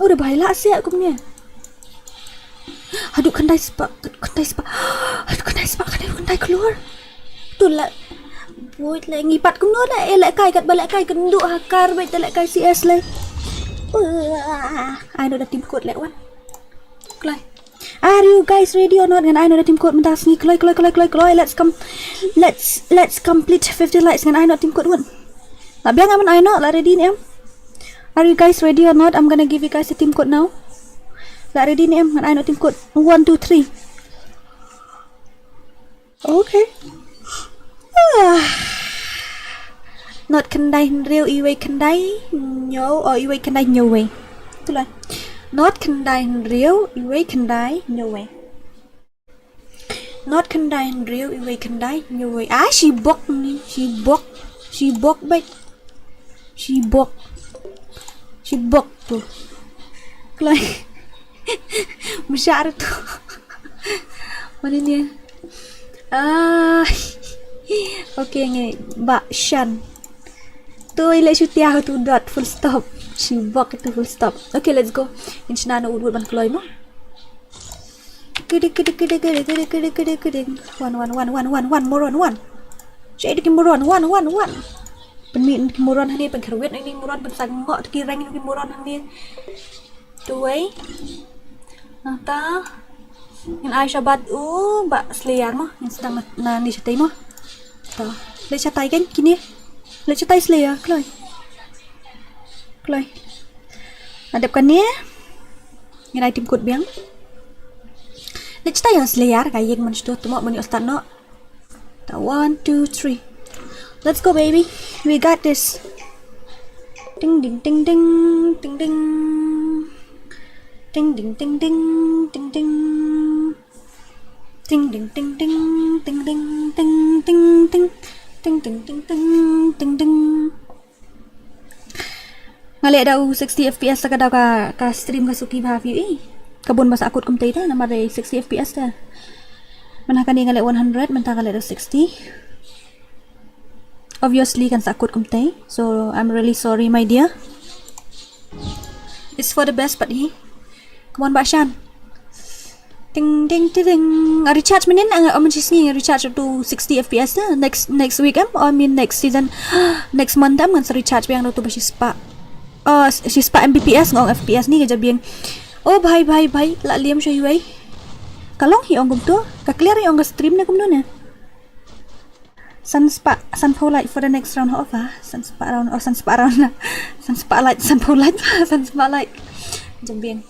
Oh, da bai lah seh kumne. Haduh khyndai spah, khyndai spah. Haduh khyndai spah, khyndai, khyndai klur. Tu la. Boi la ngi pat kumno la, eh, lehkai katba lehkai kynduh ha kar beit te lehkai C S le. Ai noh da team code leh wan. Kloi. Are you guys ready or not? Ngan ai noh da team code mynta ka sngi. Kloi, kloi, kloi, kloi, kloi. Let's come. Let's, let's complete fifty likes. Ngan ai noh da team code wan. La biang em, ngan ai noh, la ready ne em? Are you guys ready or not? I'm gonna give you guys a team code now. La ready ne em? Ngan ai noh team code. One, two, three. Okay. Ah. Not khyndai hynriew iwei khyndai hynñiew, oh, iwei khyndai hynñiew wei. Tu la. Not khyndai hynriew iwei khyndai hynñiew wei. Not khyndai hynriew iwei khyndai hynñiew wei. Ah, shibok ni, shibok, shibok beit. Shibok. Shibok tu. Kloi. Mashar tu. Mano ne? Ah. Okay, ngi ba shan. Tu i leh shu tiah tu dot, full stop. Shibok tu, full stop. Okay, let's go. Ngin shna noh wut wut ban kloi mo. Kidik kidik kidik kidik kidik kidik kidik kidik. Wan wan wan wan wan wan, moron wan. Shai da ki moron, wan wan wan. Pynmih ki moron hangne, pynkhrwit ïa ki moron, pynsangeh ïa ki rank ïa ki moron hangne. Tuwei. Nangta ngin ai shabat u Bah Slayer mo. Ngin sdang na, na ni shatai mo. To. Leit shatai kan kine. Leit shatai Slayer, kloi. Kloi. La dep kane. Ngin ai team code biang. Leit shatai ïa Slayer, ka ïeng man shatu, to mo ban ïoh start noh. Ta, one, two, three. Let's go, baby. We got this. Ting ding ting ding ting ding. Ting ding ting ding ting ding. Ting ding ting ding ting ding ting ting ting. Ting ting ting ting ting ding. Nga leh da u sixty F P S, ta ka daw ka, ka stream ka suki bha phi ïohi. Ka bun ba sah kut kumtei te namar dei sixty F P S te. Mynta kane nga leh one hundred, mynta nga leh da sixty. Obviously kan sa kut kumtei. So I'm really sorry, my dear. It's for the best, but he. Come on, Bashan. Ting ting ting ting. A recharge mynnin, a, a, mynta sngi recharge to sixty F P S, eh? Next, next week em, I mean next season, next month em, ngan sa recharge biang ruh to ba shispah. Oh, shispah M B P S, nga ong F P S ni ka jabieng. Oh bhai bhai bhai, la liam shuwa iwei. Ka long hi ong kumto. Ka clear hi ong ka stream ne kumno ne. San spah, san phew like for the next round of, ah, san spah round, oh, san spah round na. San spah like, san phew like, san spah like. Jabieng.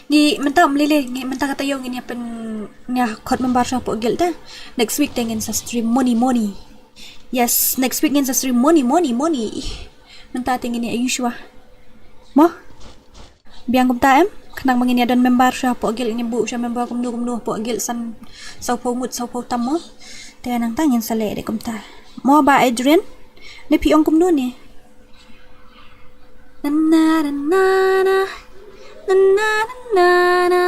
Ngi mynta ym lei lei, ngi mynta kata ïoh ngin ïa pyn, ngi ïa khot member sha poh guild te. Next week te ngin sa stream moni moni. Yes, next week ngin sa stream moni moni moni. Mynta te ngin ïa ïoh shuwa. Mo? Biang kumta em, khnang ba ngin ïa don member sha poh guild, ngin buh sha member kumno kumno poh guild san, saw phew ngut, saw phew tam mo. Te nangta ngin sa leh de kumta. Mo Bah Adrian, ne phi ong kumno ne? Na na na na na. Na na na na na.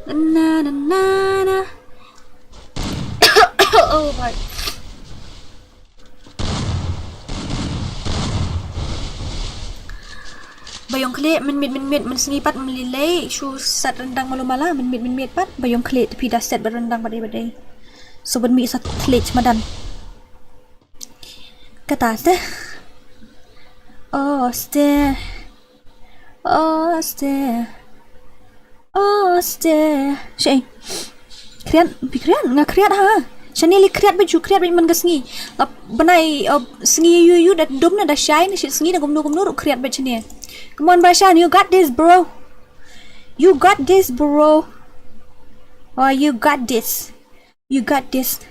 Na na na na na. Oh my. Ba ïong khlieh mynmiet mynmiet, mynsngi pat ym lei lei shu sat ryndang malu mala, mynmiet mynmiet pat ba ïong khlieh, te phi da set bad ryndang bad ei bad ei. So ban mih sa khlieh madan. Kata te. Oh ste. Oh ste. Oh ste. Shei. Khriat, phi khriat, nga khriat ha. Shane lei khriat beit, shu khriat beit man ka sngi. La bnai, uh, sngi ïu ïu da dum na da shai na shi sngi da kumno kumno ruh khriat beit shane. Come on Bashan, you got this, bro. You got this, bro. Oh, you got this. You got this.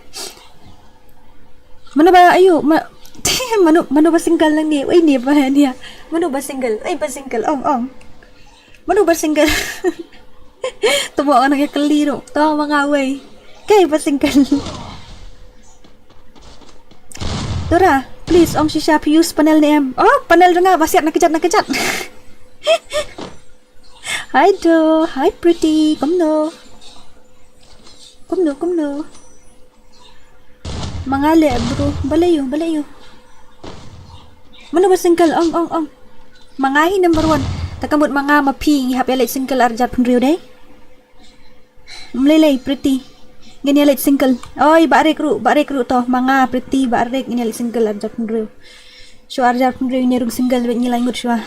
Mano ba ayu, ma, mano, mano ba single nangne? Oi ne ba ne. Mano ba single? Oi ba single? Ong ong. Mano ba single? Tamo ana ka kali ro. To ma nga wei. Kai ba single? Dora, please ong shisha phi use panel ne em? Oh, panel jong nga ba siat na kjat na kjat. Hi Do, hi Pretty, kumno? Kumno, kumno? Ma nga leh bro, balei ïoh, balei ïoh? Mano ba single, ong ong ong. Ma nga hi number one. Ta ka mut ma nga ma phi ngi hap ïa leit single ar hajar phew hynriew dei. Ym lei lei Pretty. Ngin ïa leit single. Oi Bah Rick ruh, Bah Rick ruh to. Ma nga Pretty, Bah Rick ngin ïa leit single ar hajar phew hynriew. Shu ar hajar phew hynriew ngin ïa rung single beit ngi lai ngut shuwa.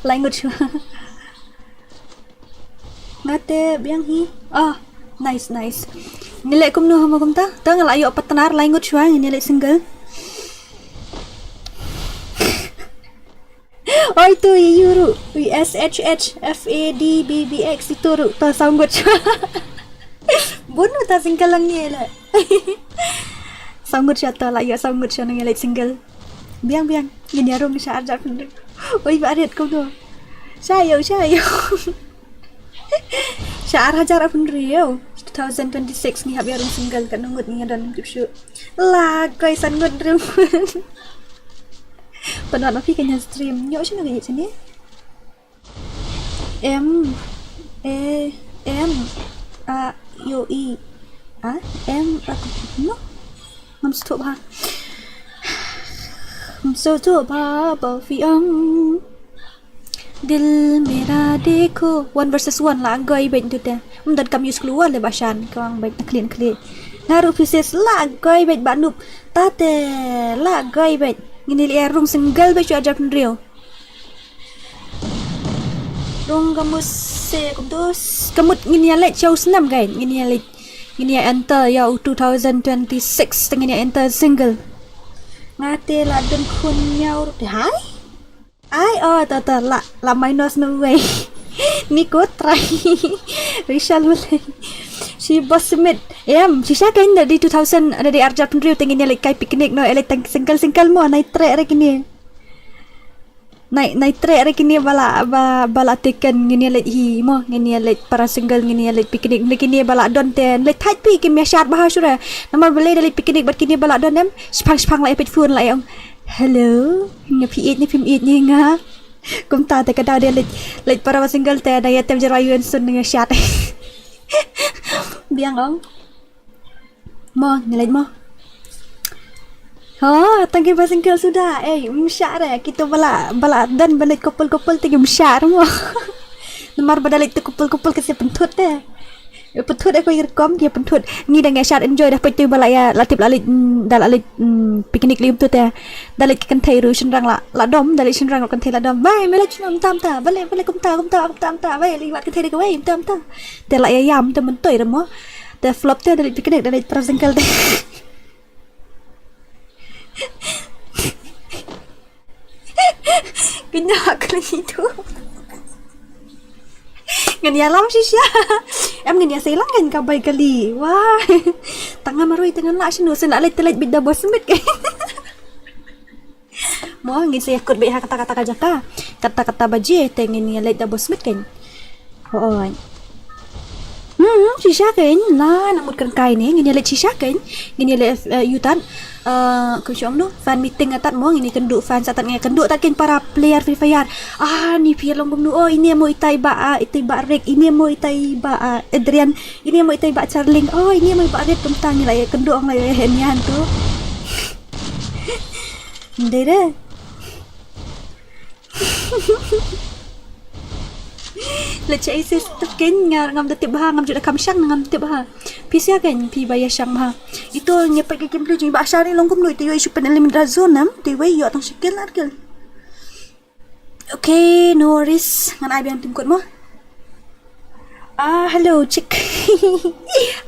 Lai ngut shuwa. Nga te biang hi. Ah, nice nice. Ngi leh kumno ha mo kumta? Ta nga la ïoh partner lai ngut shuwa ngin ïa leit single. Oi tu i ïu ruh, i S H H F A D B B X itu ruh, ta saw ngut shuwa. Bun ruh ta single lang ngi leh. Saw ngut shuwa ta la ïa saw ngut shuwa ngi leh single. Biang biang, ngin ïa rung sha ar hajar phew hynriew. Oi Bah Rick kumno? Sha ïoh, sha ïoh. Sha ar hajar phew hynriew. Two thousand twenty-six ngi hap ïa rung single, katno ngut ngi ïa don kip shuh. La koi san ngut rung. Pynwad ma phi kane stream. Nyoh shano ka ïeit shane? M A M A yo i a M a no. Ngam sngewthuh bha. Ngam sngewthuh bha ba phi ong. Dil mera dekho. One versus one la goi beit tu te. Ym don kam use clue le ba shan ka wang beit na khlieh khlieh. Nga ruh phi ses la goi beit ba nup. Ta te la goi beit. Ngin ïa leit rung single beit shu ar hajar phew hynriew. Rung ka mut se kumto, ka mut ngin ïa leit sha u snem kai, ngin ïa leit, ngin ïa enter ïa u two thousand twenty-six te ngin ïa enter single. Nga te la don khun ñiaw ruh te hai. Ai, oh, ta ta la, la minus na uwei. Ni ko try. Rishal Mulai. Shi Boss Smith. Em, shisha ka inda di two thousand, ada di ar hajar phew hynriew te ngin ïa leit kai picnic no, ïa leit tang single single mo, nai treh re kine. Nai, nai treh re kine ba la, ba, ba la taken, ngin ïa leit hi mo, ngin ïa leit para single, ngin ïa leit picnic, ne kine ba la don te, leit thait phi kim ïa shad bha shuh re. Namar balei da leit picnic bad kine ba la don em, shipang shipang la ïa peit phone la ïa ong. Hello, nga phi ïeit ne phim ïeit ne nga. Kumta te ka daw de leit, leit para ba single te, da ïa tem jyrwa ïa un sun ne nga shad. Biang ong. Mo, ngi leit mo. Ho, tang ki ba single suda. Ei, msha re, kito ba la, ba la don ba leit couple couple te ki msha re mo. Namar ba da leit te couple couple ki sa pynthut te. Pynthut e ko i rukom ki pynthut. Ngi dang ïa shad enjoy da peit te ba la ïa la tip la leit, mm, da la leit, mm, picnic lei um tu te. Da leit ki kynthei ruh shynrang la, la dom, da leit shynrang ruh kynthei la dom. Wei, me leit shynrang mynta mynta. Ba leit, ba leit kumta, kumta, kumta, kumta. Wei, leit wad kynthei da kawei mynta mynta. Te la ïa ïam te myntoi re mo. Te flop te da leit picnic, da leit para single te. Kynja ka lei tu. Ngan ïalam shisha. Em ngan ïasei lang kan ka bai kali. Wah. Tang nga marwei tang ngan lah shano sen lah leit te leit bit da bos mit kan. Mo ngin sa ïakut beit ha kata kata ka jaka. Kata kata baje te ngin ïa leit da bos mit kan. Hooid. Hmm, shisha kan la na mut kan kai ne ngin ïa leit shisha kan. Ngin ïa leit, eh, ïa u tat. Eh, kum shu ong no fan meeting ïa tat mo ngin ïa kynduh fan sa tat ngin ïa kynduh tat kan para player Free Fire. Ah, ni phi long kumno. Oh, ini mo itai ba, ah, itai ba Rick, ini mo itai ba, ah, Adrian, ini mo itai ba Charling. Oh, ini mo iba Rick kumta ngi la ïa kynduh ong la ïa hen ïa han tu. Ndai re. Leit sha isi step kan nga ngam da tip bha, ngam ju da kham shang ngam da tip bha. Phi sia kan phi ba ïa shang bha. Ito ngi peit ka game play jong i ba Ashan i long kumno ito ïoh i shu pynlem da zone nam, ito i wei ïoh tang shikil na arkil. Okay, no worries. Ngan ai biang tim kot mo. Ah, hello, chick.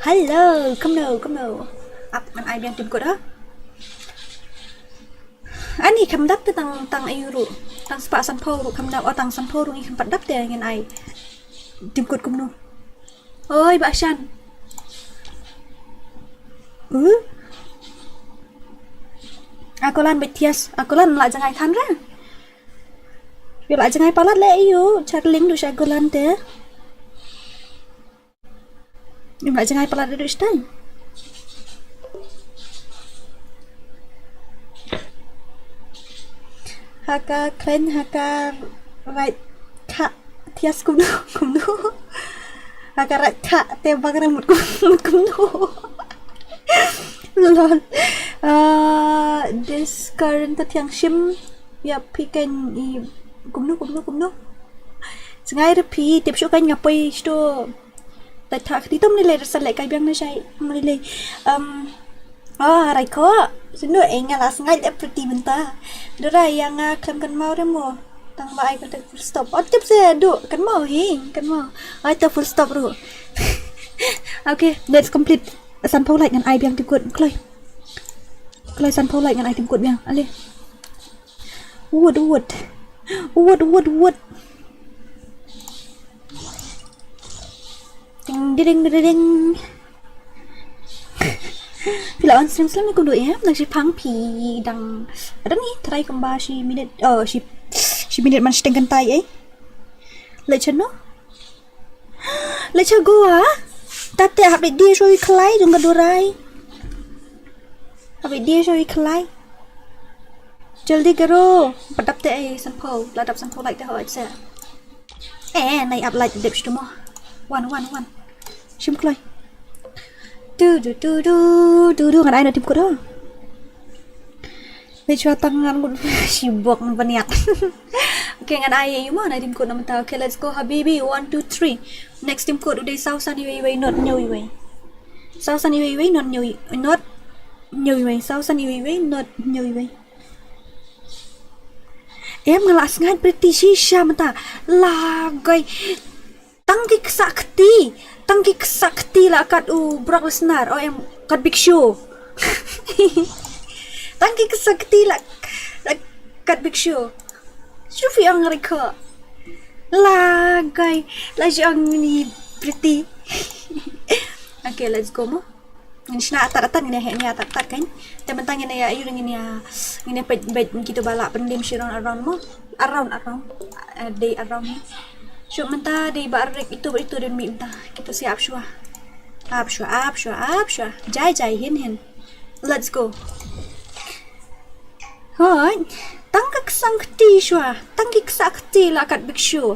Hello, kumno, kumno. Ap ngan ai biang tim kot ha. Ani kham dap te tang tang ayu ruh. Tang spah sanphew ruh kham dap, oh tang sanphew ruh ngi kham pat dap te ngin ai. Tim kot kumno. Oi, ba Ashan. Huh? Akolan betias, akolan la jangai than re. Yu la jangai palat le yu, Charling du sha akolan te. Yu la jangai palat du stan. Haka kren, haka right ka tias kumno, kumno. Haka right ka te bang re mut kum-, mut kumno. Lol. Ah, this current ta thiang shim. Ya phi kan i kumno, kumno, kumno. Sngai re phi tip shu kan nga poi sto. Ta tha khti tom ni le rasa le kai biang na shai. Ni le. Um, oh, rai ko. Sunu e nga la sngai le pretty mynta. Dora ya nga khlem kan mau re mo. Tang ba ai ko te full stop. Oh, tip se du kan mau hi, kan mau. Ai ta full stop ru. Okay, let's complete. Sanphew like ngan ai biang tim kot kloi. Kloi sanphew like ngan ai tim kot biang. Ale. Wood, wood. Wood, wood, wood. Ding, ding, ding, ding, ding. Phi la on stream slem ni kumno em, nang shi phang phi dang. Ada ni, try kumba shi minit, oh, shi, shi minit man shiteng kan tai eh. Leit shano? Leit sha Goa? Tate hap leit die sha i khlai jong ka durai. Hap leit die sha i khlai. Jaldi karo. Pat dap te ai sanphew. La dap sanphew like te hoi se. Eh, nai ap like dep shtu mo. Wan, wan, wan. Shim kloi. Tu, tu, tu, tu, tu, tu, ngan ai na tim kot ha. Leit shuwa tang ngan ngut shibok ngan pynïap. Okay, ngan ai ïa u mo na tim kot na mynta. Okay, let's go habibi. One, two, three. Next tim kot u dei saw san iwei iwei not hynñiew iwei. Saw san iwei iwei not hynñiew i-, not hynñiew iwei. Saw san iwei iwei not hynñiew iwei. Em nga la sngaid pretty shisha mynta. Lagai. Tang ki ksa kti. Tang ki ksa kti la kat u Brock Lesnar. Oh em kat Big Show. Tang ki ksa kti la, la kat Big Show. Shu phi ong rikho. Lagai. La jong ni pretty. Okay, let's go mo. Ngin shna atat atat ngin ïa heh nia atat atat kan. Te mynta ngin ïa ayu ngin ïa ngin ïa peit peit kito ba la pyndim shi round around mo. Around around. Eh, dei around mo. Shu mynta dei ba rek ito ba ito den mi mynta. Kito si ap shwa. Ap shwa ap shwa ap shwa. Jai jai hin hin. Let's go. Hoi. Tang ka ksang kti shwa. Tang ki ksa kti la kat Big Show.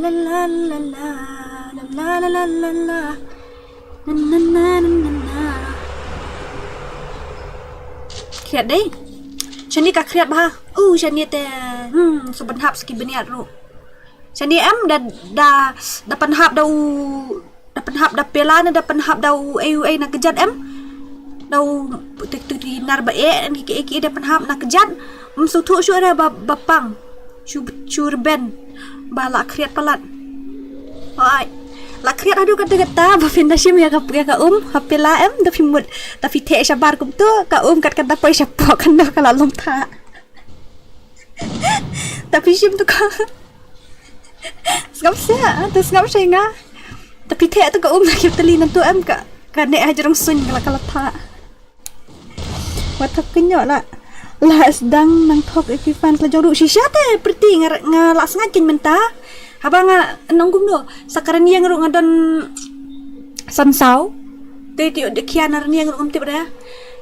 la la la la la la la la la la. Na na na na na na. Khriat dei. Shane ka khriat bha. U shane te. Hmm, sa pynhap sa ki bniat ruh. Shane em da da da pynhap da u da pynhap da pela ne da pynhap da u ei u ei na kjat em. Da u tik tik tik nar ba e en ki ki da pynhap na kjat. Em su thu shu da ba ba pang. Shu shu rben. Ba la khriat palat. Oi. La khriat hadu kata kata ba phin da shim ïa ka ïa ka um ha pela em da phi mut da phi theh shabar kumtu ka um kat kat da poi shapoh kan da ka la long tha. Da phi shim tu ka. Sngap sia, tu sngap sia nga. Da phi theh tu ka um na ki tali nan tu em ka ka ne ha jrong suin ka la ka la tha. Wat thok kynnoh la. La sdang nang thok ïa ki fan ka la jong ruh shisha te priti nga nga la sngaid kin mynta. Haba nga nang kumno sa ka rynïeng ruh nga don san saw. Te te de khia na rynïeng ruh ngam tip da.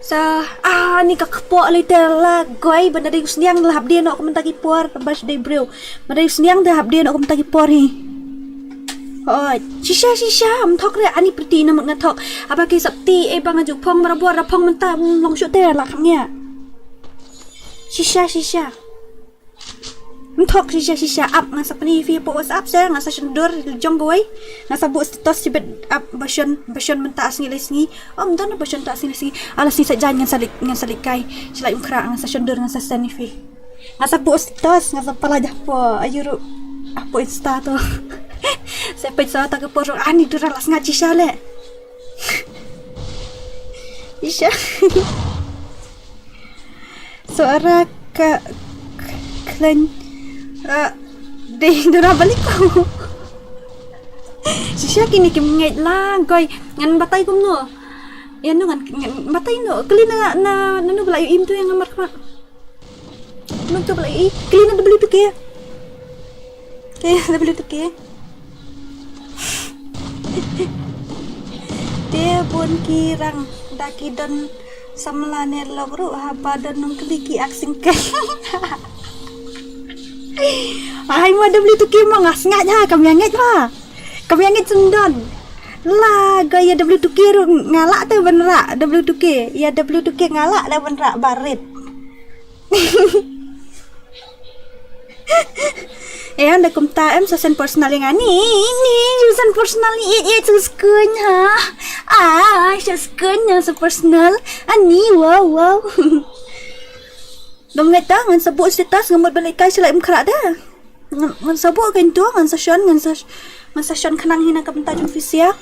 Sa ah ni ka kpoh lei te la goi ban da dei u sniang la hap dei noh kumta ki por ba dei briew. Ba dei u sniang da hap dei noh kumta ki por hi. Oh, shisha shisha am thok re ani priti na mut nga thok. Haba ki sap ti e ba nga ju phong mara bor da phong mynta long shu te la kham ïa. Shisha shisha. Mthok shisha shisha ap nga sa pyni phi hapoh WhatsApp se nga sa shon dur jong kawei. Nga sa buh status sibit ap ba shon ba shon mynta sngi lai sngi. Om don ba shon ta sngi lai sngi. Ala sngi sa jan ngan sa leit ngan sa leit kai. Shlai um khra nga sa shon dur nga sa send phi. Nga sa buh status nga sa pala jah po ayu ru. Apo Insta tu. Sa peit sa ta ka por ani dur la snga shisha le. Shisha. Suara ka klen de dura balik ko. Shisha kini kim ngeit lang koi ngan batai kumno. Ya no ngan ngan batai no kli na na na no bala yu im tu yang ngamar khmat. No tu bala yu kli na W tu ke. Ke W tu ke. Te bun ki rang da ki don samla ne lok ruh haba don nong kli ki ak singkai. Ai ma W tu ki ma nga sngat ha kam yang nget ma. Kam yang nget sendon. La ga ya W tu ki ruh ngala te benra W tu ki. Ya W tu ki ngala le benra barit. Eh, anda kumta em sa send personal yang ani ni, ni sa send personal ni eh eh sa skun ha. Ah, sa skun yang sa personal. Ani wow wow. Dom ngai ta ngan sa buh status ngan mut balik kai sila im khra da. Ngan, ngan sa buh kein to, ngan sa shon, ngan sa, ngan sa shon khnang hi na ka bynta jong phi sha.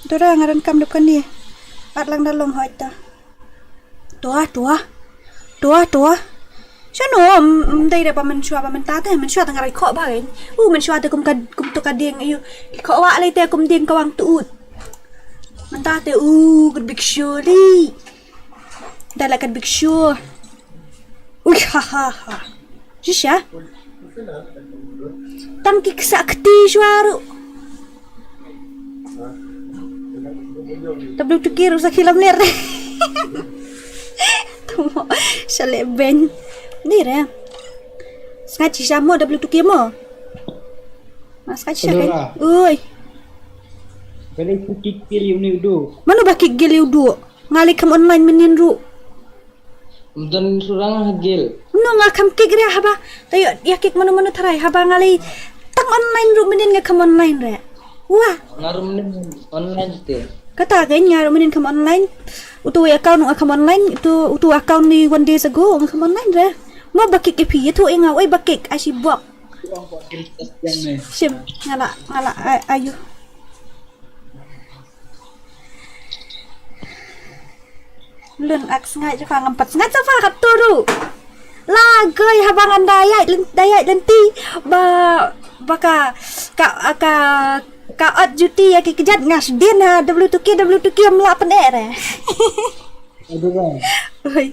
To re, nga donkam dep kane. At lang da long hoi ta. To, to. To, to. Shano, ym, ym dei re ba mynshuwa ba mynta te, mynshuwa te nga rai khoh ba kein. U, mynshuwa te kum ka, kum to ka dieng, ayu. Khoh wah lei te kum dieng kawang tu ut. Mynta te, u, ka big show li. Da la ka big show. Ui, ha, ha, ha. Shisha. Tang ki ksa kti shuwa ruh. Tablu tukir usa khilam ler. Tamo. Shale ben. Ni re. Sngat shisha mo, tablu tukir mo. Mas ka shisha kan. Ui. Bale ku kik kiri uni udu. Mano ba kik gili udu. Ngali kam online menin ruh. Mdan surang hagil. No nga kam kik ria haba. Tayo ya kik mano mano tharai haba ngali. Tang online ruh menin nga kam online re. Wah. Ngarum ni online te. Kata kan ngarum menin kam online. Utu account nga kam online. Utu, utu account ni one days ago nga kam online re. Ma bakik ipi itu inga oi bakik ashi buak. Shim ngala ngala ayu. Lun ak sngai jaka ngampat sngai jaka kat turu. Lagoi haba ngan dayai lenti ba baka ka ka ka ot juti ya ki kejat ngas din ha W two K W two K mla pen ere. Aduh bang. Oi.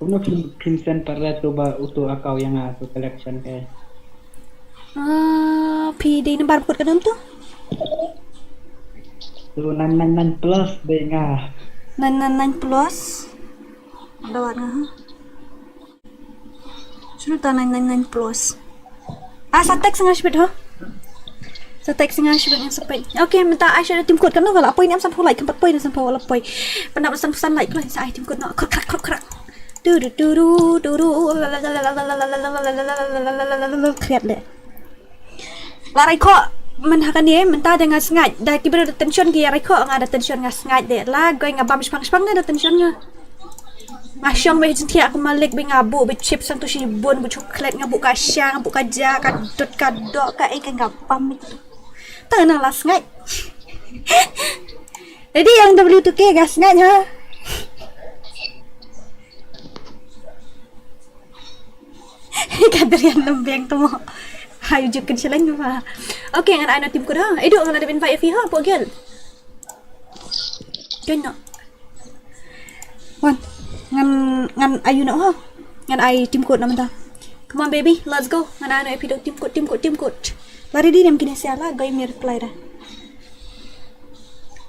Kumno Crimson Parade tu ba utu akau yang aku collection ke. Ah, phi dei nambar kut kadam tu? Tu nine nine nine plus dei nga. Nine nine nine plus. Dawat nga ha. Shunu ta nine nine nine plus. Ah, sa text nga shibit ho. Sa text nga shibit nga sa page. Okay, mynta ai shibit tim kut kan no wala poi ni am san pho like kan pat poi ni san pho wala poi. Pynap san pho san like lah sa ai tim kut no. Krak krak krak krak. Tu tu tu tu tu tu. Kriat le. La rai ko men hakan ye mynta de nga sngaid da ki bro da tension ki ya rai ko nga da tension nga sngaid de la goi nga bam shpang shpang de da tension nga. Nga shong bad jingthiah ka malik bad nga buh bad chip sang tu shibun bad chocolate nga buh ka sha nga buh ka ja ka dot ka dok ka ei ka nga pam itu. Tang na la sngaid. Jadi yang W two K ga sngaid ha. Ka derian lembeng tu mo. Hai ujuk kan shaleng ba. Okay ngan ai na tim ku da. Edu ngan ada invite fi ha pok gel. Join no. Wan, ngan, ngan ayu no ha. Ngan ai tim kut na mynta. Come on baby, let's go. Ngan ai no epido tim kut, tim kut, tim kut. La ready nem kine sia la goi mir reply da.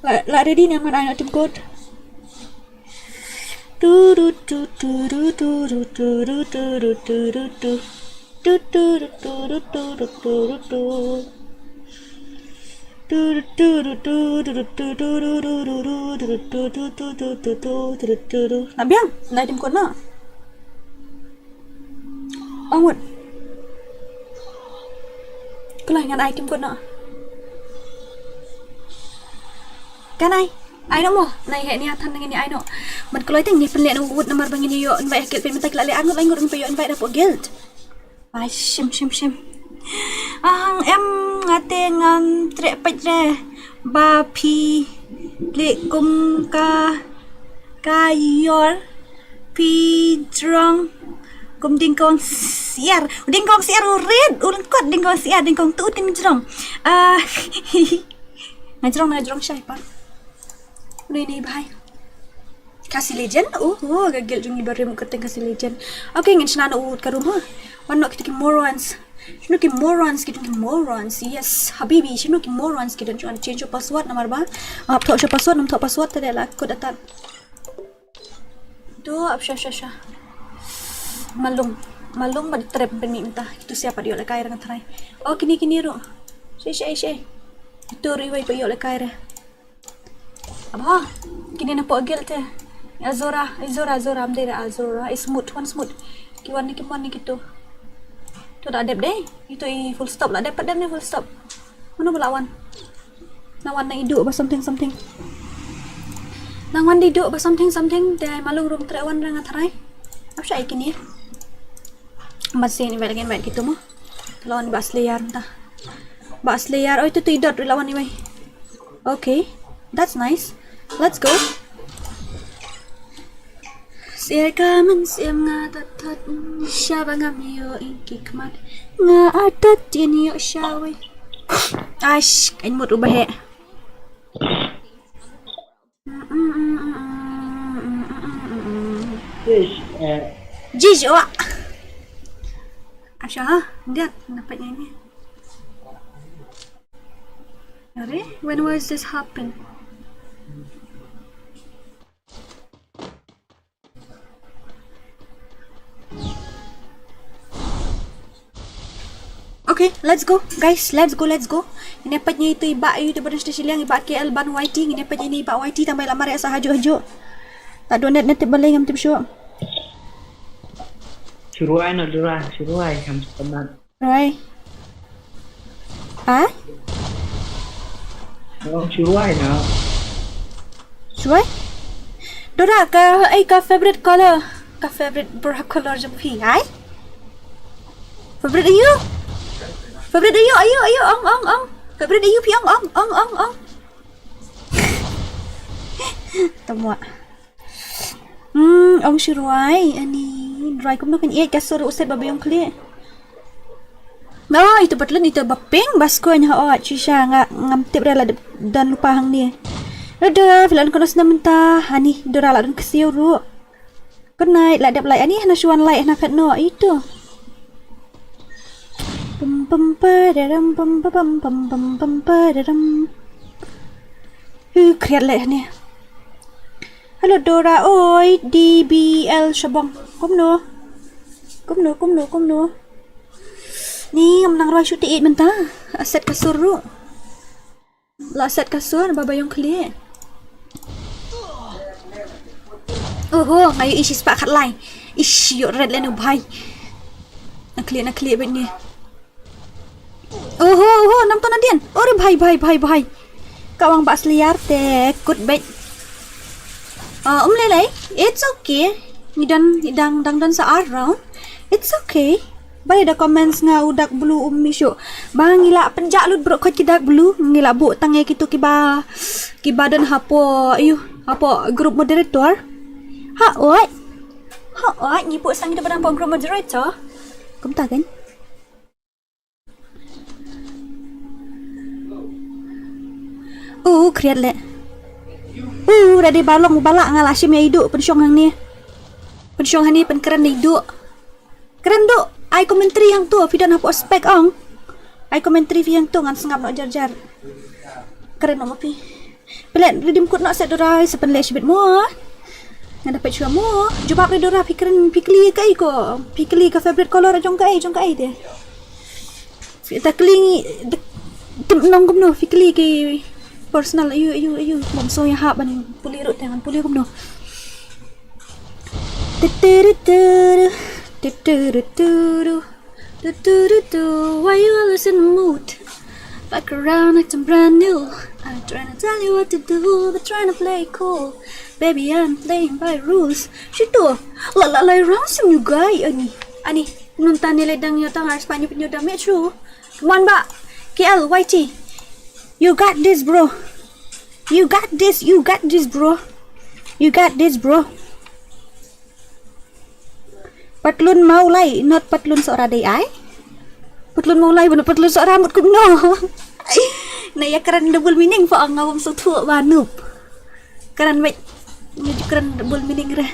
La, la ready nem ngan ai no tim kut. Tu tu tu tu tu tu tu tu tu tu tu tu tu. Tu tu tu tu tu tu tu tu tu. Nak biang? Nai tim kut na. Angut. Kulai ngan ai tim kut na. Kan ai. Ai no mo. Nai he ni atan ngan ni ai no. Man kulai teng ni pynleh no wut namar ba ngin ïoh invite ha guild pynmynta ki la leh angut angut ngin pynïoh invite hapoh guild. Ai shim shim shim. Ang em nga te ngam treh peit re ba phi leh kum ka ka yor phi jrong kum ding kong siar. Ding kong siar u rit u lengkot ding kong siar ding kong tut kin jrong. Ah, nga jrong nga jrong shai pa. Uni ni bhai. Khasi Legend? Oh, oh, ka guild jong ngi barim ka teng Khasi Legend. Okay, ngin shna na ut ka room ha. Wan noh kita ki morons. Shano ki morons, kita ki morons. Yes, habibi, shano ki morons, kita jong change your password namar ba. Ap thok sha password, nam thok password, tada la kut atat. Tu, ap sha sha sha. Malung. Malung ba trap bani mynta. Itu siapa dia lekai rang trai. Oh, kini kini ru. Shi shi shi. Itu riwai pa yo lekai re. Aba, kini na pok guild te. Azura, Azura, Azura, am dei Azura. I smooth, wan smooth. Ki wan ni ki wan ni kitu. Tu da dep dei. Itu i full stop la dep dep ni full stop. Mano bala wan. Na wan na idu ba something something. Na wan di idu ba something something. Te malung room tre wan rang tharai. Ap sha i kini. Mat sien invite lagi, invite kito mo. Lawan ba Slayer ta. Ba Slayer, oi tu tu i dot lawan iwei. Okay, that's nice. Let's go. Sir ka men siem nga tat tat, mm, sha ba ngam ïoh ïa ki khmat. Nga atat tin ïoh sha wei. Ash, kain mut u ba heh. Jish, eh. Jish, wa. Asha, ha? Dia dapat nyanyi. Are? When was this happen? Okay, let's go, guys. Let's go, let's go. Ngin ïa peit ïa itu i bah, ïa itu ba don sha shiliang, i bah K L ban Y T. Ngin ïa peit ïa ini i bah Y T, tang ba i la mareh sa hajuh hajuh. Ta don net, net tip balei ngam tip shuh. Shu rwai noh Dora, shu rwai, kam sepenat. Rwai. Ha? Oh, shu rwai noh. Shu rwai? Dora, ka, ai, ka favorite color. Ka favorite bra color jong phi, ai? Favorite aïu? Favorite aïu, aïu, aïu, ong, ong, ong. Favorite aïu phi ong, ong, ong, ong, ong. Tamo. Hmm, ong shu rwai, ani. Rwai kumno kan ïeit ka sur u set ba biang khlieh. Oh, itu ba tlun, itu ba pink, ba skuan ha, oh, shisha nga ngam tip re la dep don lypa hangne. Rada, phi la kono snem mynta, ani, Dora la don ksiu ruh. Good night, la dep lai, ani, hana shuan lai, hana phet no, itu. Pum pum pa da ram, pum pa pum pum pum pum pa da ram. Hu, kriat leh ne. Hello Dora, oi, D B L Shabong. Kumno? Kumno, kumno, kumno? Ni ngam nang rwai shuh te it mynta. Aset ka sur ruh. La set ka sur, ba biang khlieh. Oho, nga ïoh i shispah khatlai. Ish, ïoh red lane u bhai. Na khlieh, na khlieh bad ni. Oho, oho, nam to na dien. Ore bhai, bhai, bhai, bhai. Ka wang ba sliar te kut bad. Ah, um lei lei. It's okay. Ngi don, ngi dang, dang don sa ar round. It's okay. Balei da comments nga u dark blue um mih shuh. Ba ngi la pynjah lut bro khot ki dark blue, ngi la buh tang ïa kito kiba, kiba don hapoh, aïu, hapoh group moderator. Ha oi. Ha oi, ngi buh sang kito ba don hapoh group moderator. Kumta kan? Uh, kriat leh. Uh, ready balong bala nga la shim ïa iduh pynshong hangne. Pynshong hangne pynkren ïa iduh. Kren duh, ai commentary hangto, phi don hapoh spec ong. Ai commentary phi hangto ngan sngap noh jar jar. Kren noh ma phi. Pynleh redeem code noh set Dora, sa pynleh shibit mo. Nga da peit shuwa mo. Jubab re Dora, phi kren, phi kylli kaei ko. Phi kylli ka favorite color jong kaei, jong kaei te. Phi ta kylli, te, te nong kumno, phi kylli ki personal, aïu, aïu, aïu. Bym sngewthuh ïa hap ban pule ruh te ngan pule kumno. Tuturutu, tuturutu, tuturutu. Why you always in the mood? Back around acting brand new. I'm trying to tell you what to do, but trying to play it cool. Baby, I'm playing by rules. Shito, la la la round sim you guy ani. Ani, nunta ni le dang yo tang ars pa ni pin yo damage ru. Come on ba. K L Y T. You got this, bro. You got this, you got this, bro. You got this, bro. Patlun Mawlai, not Patlun Sohra dei ai. Patlun Mawlai, ba not Patlun Sohra mut kumno. Na ïa kren double meaning pha ong nga bym sngewthuh ba noob. Kren beit. Nga ju kren double meaning re.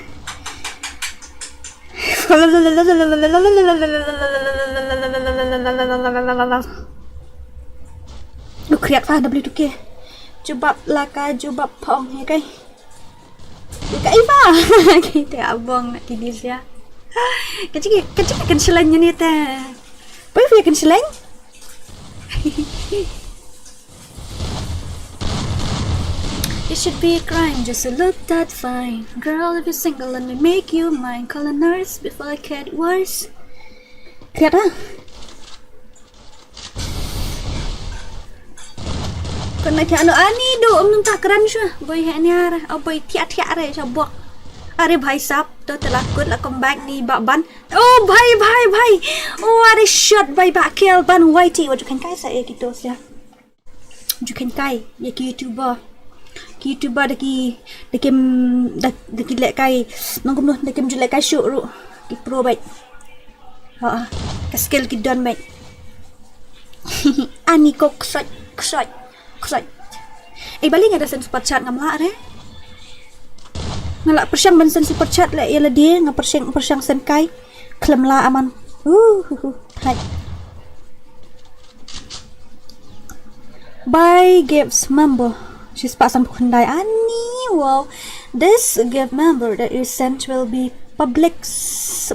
Duk riak pha W two K. Jubab la ka jubab phong, ya kai. Ka Iva. Kita abong nak kini sia. Kecik kecik kan selain ni teh. Apa yang kan selain? It should be a crime just to look that fine. Girl, if you're single, let me make you mine. Call a nurse before I get worse. Lihat ah. Kena thiah no ani do um nang tak keren sha. Boy hek ni ara. Oh boy thiah thiah re sha bok. Are bhai sab, to te la kut la come back ni ba ban. Oh bhai bhai bhai. Oh, are shot bhai ba kel ban waiti. Wat ju khein kai sa e kito sia. Ju khein kai ya ki YouTuber. Ki YouTuber da ki, da kim, da, da ki leh kai. Nang kumno da kim ju leh kai shuh ruh. Ki pro bhai. Ha, ka skill ki don bhai. Ani ko ksot ksot ksot. Eh, balei nga da send super chat ngam lah re? Nga lah pyrshang ban send super chat leh ïa lade, nga pyrshang, pyrshang send kai. Khlem lah aman. Uh, uh, uh. Hai. Buy gifts member. Shispah sanphew khyndai ani. Wow. This gift member that you sent will be public,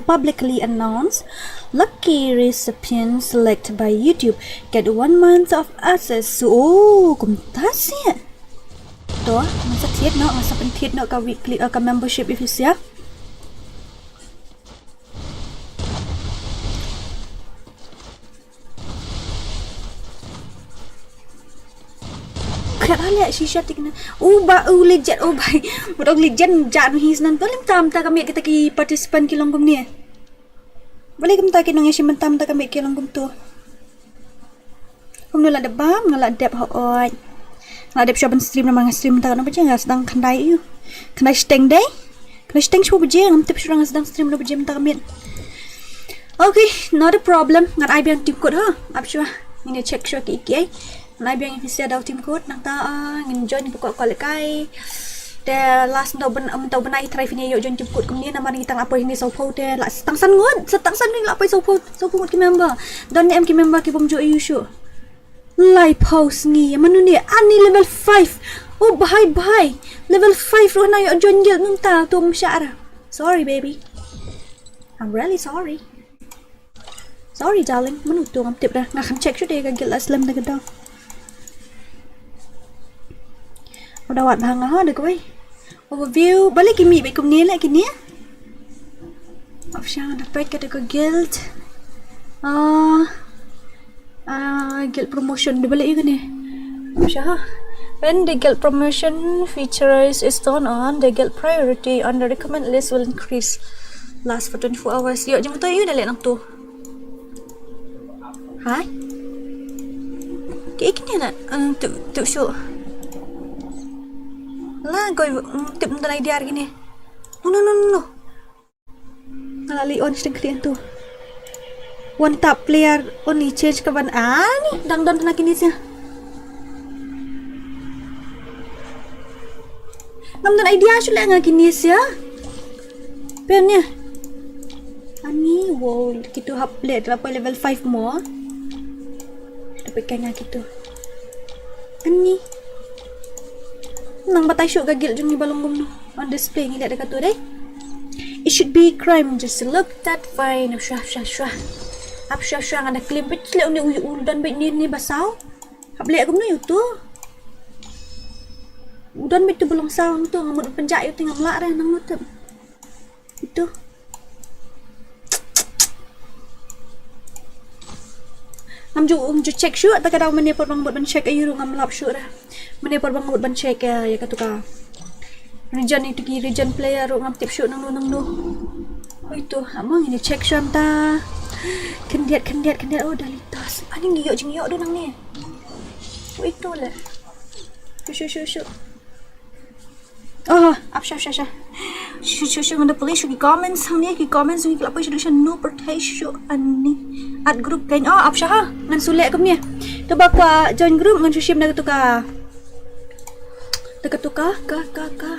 publicly announced. Lucky recipient selected by YouTube get one month of access. So, oh, kumta seh. To, nga sa thied noh, nga sa pynthied noh ka weekly, uh, ka membership if you see. Khat ale shisha tik na. U ba u legend, oh bhai. Mut ong legend jan hi snan paling tam ta kami kita ki participant ki long kumne. Balei kumta ki nong ïashim bynta mynta ka miet ki long kumto. Kumno la dep bam, nga la dep hooid. Nga la dep shuwa ban stream namar nga stream mynta ka nong baje nga sdang khyndai ïu. Khyndai shiteng dei. Khyndai shiteng shiphew baje ngam tip shuwa nga sdang stream nong baje mynta ka miet. Okay, not a problem. Ngan ai biang team code ha. Ap shuwa. Ngin ïa check shuwa ki ki ai. Nai biang ïa phi sia da u team code nangta, ah, ngin join pukok ko lekai. Te last ndo ben am tau benai try phi ne ïoh join team code kumne namar ngi tang la poi ne sawphew te la tang san ngut, sa tang san ngut la poi sawphew, sawphew ngut ki member. Don ne em ki member ki bym ju ïu shuh. Lai phew sngi manu ne ani level five. Oh bhai bhai. Level five ruh na ïoh join guild nangta tu mshara. Sorry baby. I'm really sorry. Sorry darling, mano to ngam tip da. Nga kham check shuh de ka guild la slem da ka dong. Udah wat bhang ha da kawai. Overview, balik kimi baik kumni lek kini. Option da pek ka da ka guild. Ah, ah, guild promotion da balik yu kini. Option ha. When the guild promotion features is turned on, the guild priority on the recommend list will increase. Last for twenty-four hours. Yo, jom tu yu da lek nang tu. Hai. Ki ikni na, um, tu tu shu. La koi, um, tip nda lai diar kini. No no no no. Ala li on sting klian tu. One tap player only change ka ban ani dang don na kini sia. Ngam don idea shu le nga kini sia. Pen ya. Ani wow kitu hap le dapat level five mo. Dapat kanya kitu. Ani. Nang batai shu ka guild jong ni balong gum no. On display ngi liat dekat tu deh. It should be crime just look that fine. Shah shah shah. Ap shah shah ngada klim pit le uni uyu uldan bait ni ni basau. Hap lek gum no yu tu. Udan bait tu balong sau tu ngamut penjak yu tingam lak re nang nutup. Itu. Ngam ju um ju check shuh ta ka dau mane por bang bot ban check ayu ngam lap shuh ra. Mane por bang bot ban check ya ya katu ka. Region itu ki region player ru ngam tip shuh nang nu nang nu. Oh itu amang ini check shuh ta. Kendiat kendiat kendiat oh dalitas. Ani ngi yok jing yok du nang ni. Oh itu le. Shuh shuh shuh. Oh, ap sha sha sha. Shu shu shu ngan da puli shu ki comments hang ni ki comments ngi ki la poi shu sha no pertai shu ani. Add group kan oh ap sha ha ngan su lek kum ni. Tu ba kwa join group ngan shu shim na tu ka. Tu ka tu ka ka ka ka.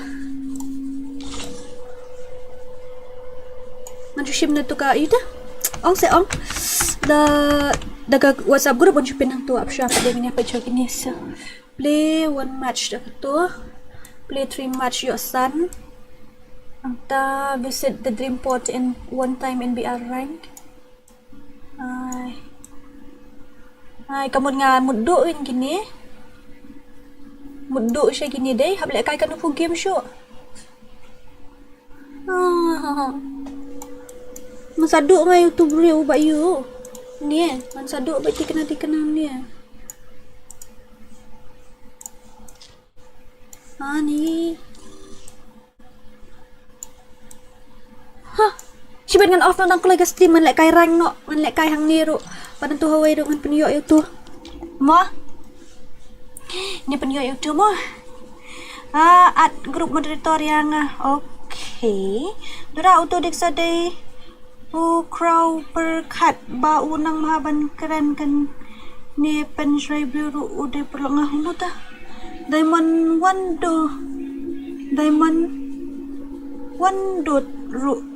Ngan shu shim na tu ka ita. Ong se ong. Da da ka WhatsApp group ngan shu pin nang tu ap sha pa dia ni pa chok ni sa. Play one match da kato. Play three match yok san. Angta visit the dream port in one time in B R rank. Ai. Ai kamut nga mut duk in kini. Mut duk sha kini dei hap lek kai kanu pu game shu. Ah. Masa duk ngai YouTube reel ba yu. Ni, masa duk ba tikna tikna ni. Ani. Tibet ngan off noh dang kloi ka stream, ngan lehkai rank noh, ngan lehkai hangne ruh. Ba nangtu hawei ruh ngan pynïoh ïa utu. Mo? Ngan pynïoh ïa utu mo? Ah, add group moderator ïa nga. Okay. Dura utu dik sa dei u Crow pyrkhat ba u nang ma ban kren kane, pynshai briew ruh u dei paralok, nga hynda ta. Diamond Wando. Diamond Wando ruh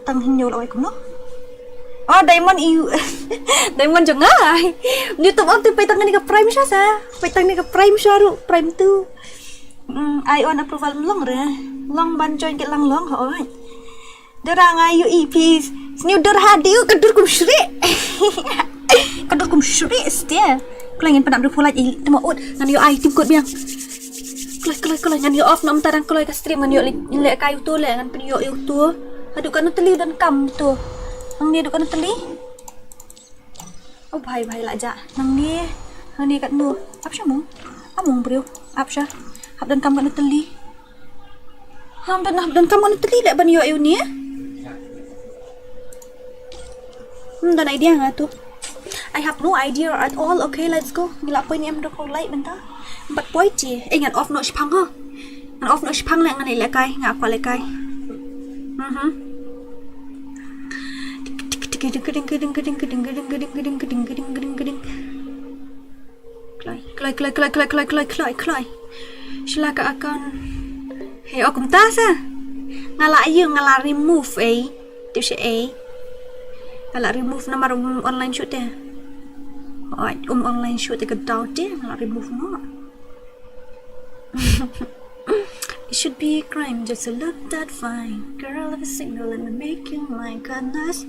tang hynñiew la wai kumno. Oh, Diamond iu. Diamond jong nga. Ni top up tu peit tang ni ka Prime sha sa. Peit tang ni ka Prime sha ruh, Prime tu. Mm, ai on approval long re. Long ban join ki lang long, hooid. Dara nga ïohi phi sniew dur ha diu, ka dur kum shrieh. Ka dur kum shrieh stia. Kloi ngin pynap dep pulai i temo ut, ngan ïoh ai tim kut biang. Kloi, kloi, kloi, ngan ïoh off noh mynta dang kloi ka stream, ngan ïoh leh, lehkai utu leh, ngan pynïoh ïa utu. Haduh katno tylli u donkam utu. Hangne haduh katno tylli? Oh bhai, bhai, la jah. Nangne, nangne katno? Ap sha mung. Ap mung briew. Ap sha. Hap donkam katno tylli? Hap don, hap donkam katno tylli leh ban ïoh ïa une? Hmm, don idea nga tu. I have no idea at all. Okay, let's go. Ngi la poi ne em, dok light mynta. Em pat poi te. Eh, ngan off noh shiphang ha. Ngan off noh shiphang leh, ngan lehkai, nga kwah lehkai. Mhm. Kloi, kloi, kloi, kloi. Shu la ka account. Hei, oh, kumta sa. Nga la ïoh, nga la remove, eh. Tip sha, eh. Nga la remove namar um online shoot te. Oh, um online shoot te ka daw te, nga la remove noh. It should be a crime just to look that fine. Girl, have a signal, let me make you my goddess.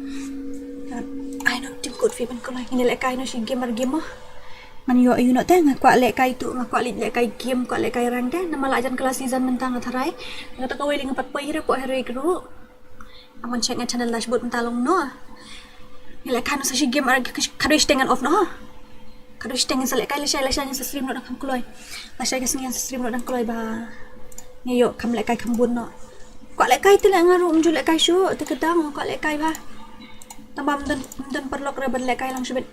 I know, tim kut phi ban kloi. Ngin lehkai noh shi game ar game mo. Ngan ïoh ïa u noh te, nga kwah lehkai tu, nga kwah leh, lehkai game, kwah lehkai rank te. Namar la jan ka last season mynta nga tharai. Nga ta kawei lei nga pat poi ïa re pok hare group. Ngan check nga channel dashboard mynta long noh. Ngi lehkai noh sa shi game ar, ka, ka, khatduh shiteng ngan off noh. Khatduh shiteng ngin sa lehkai, lashai, lashai ngin sa stream noh dang kham kloi. Lashai ka sngi ngin sa stream noh dang kloi ba ngi ïoh kham lehkai kham bun noh. Kwah lehkai te leh nga ruh ym ju lehkai shuh, te ka dang kwah lehkai ba. Tang ba ym don, ym don paralok re ban lehkai lang shibit.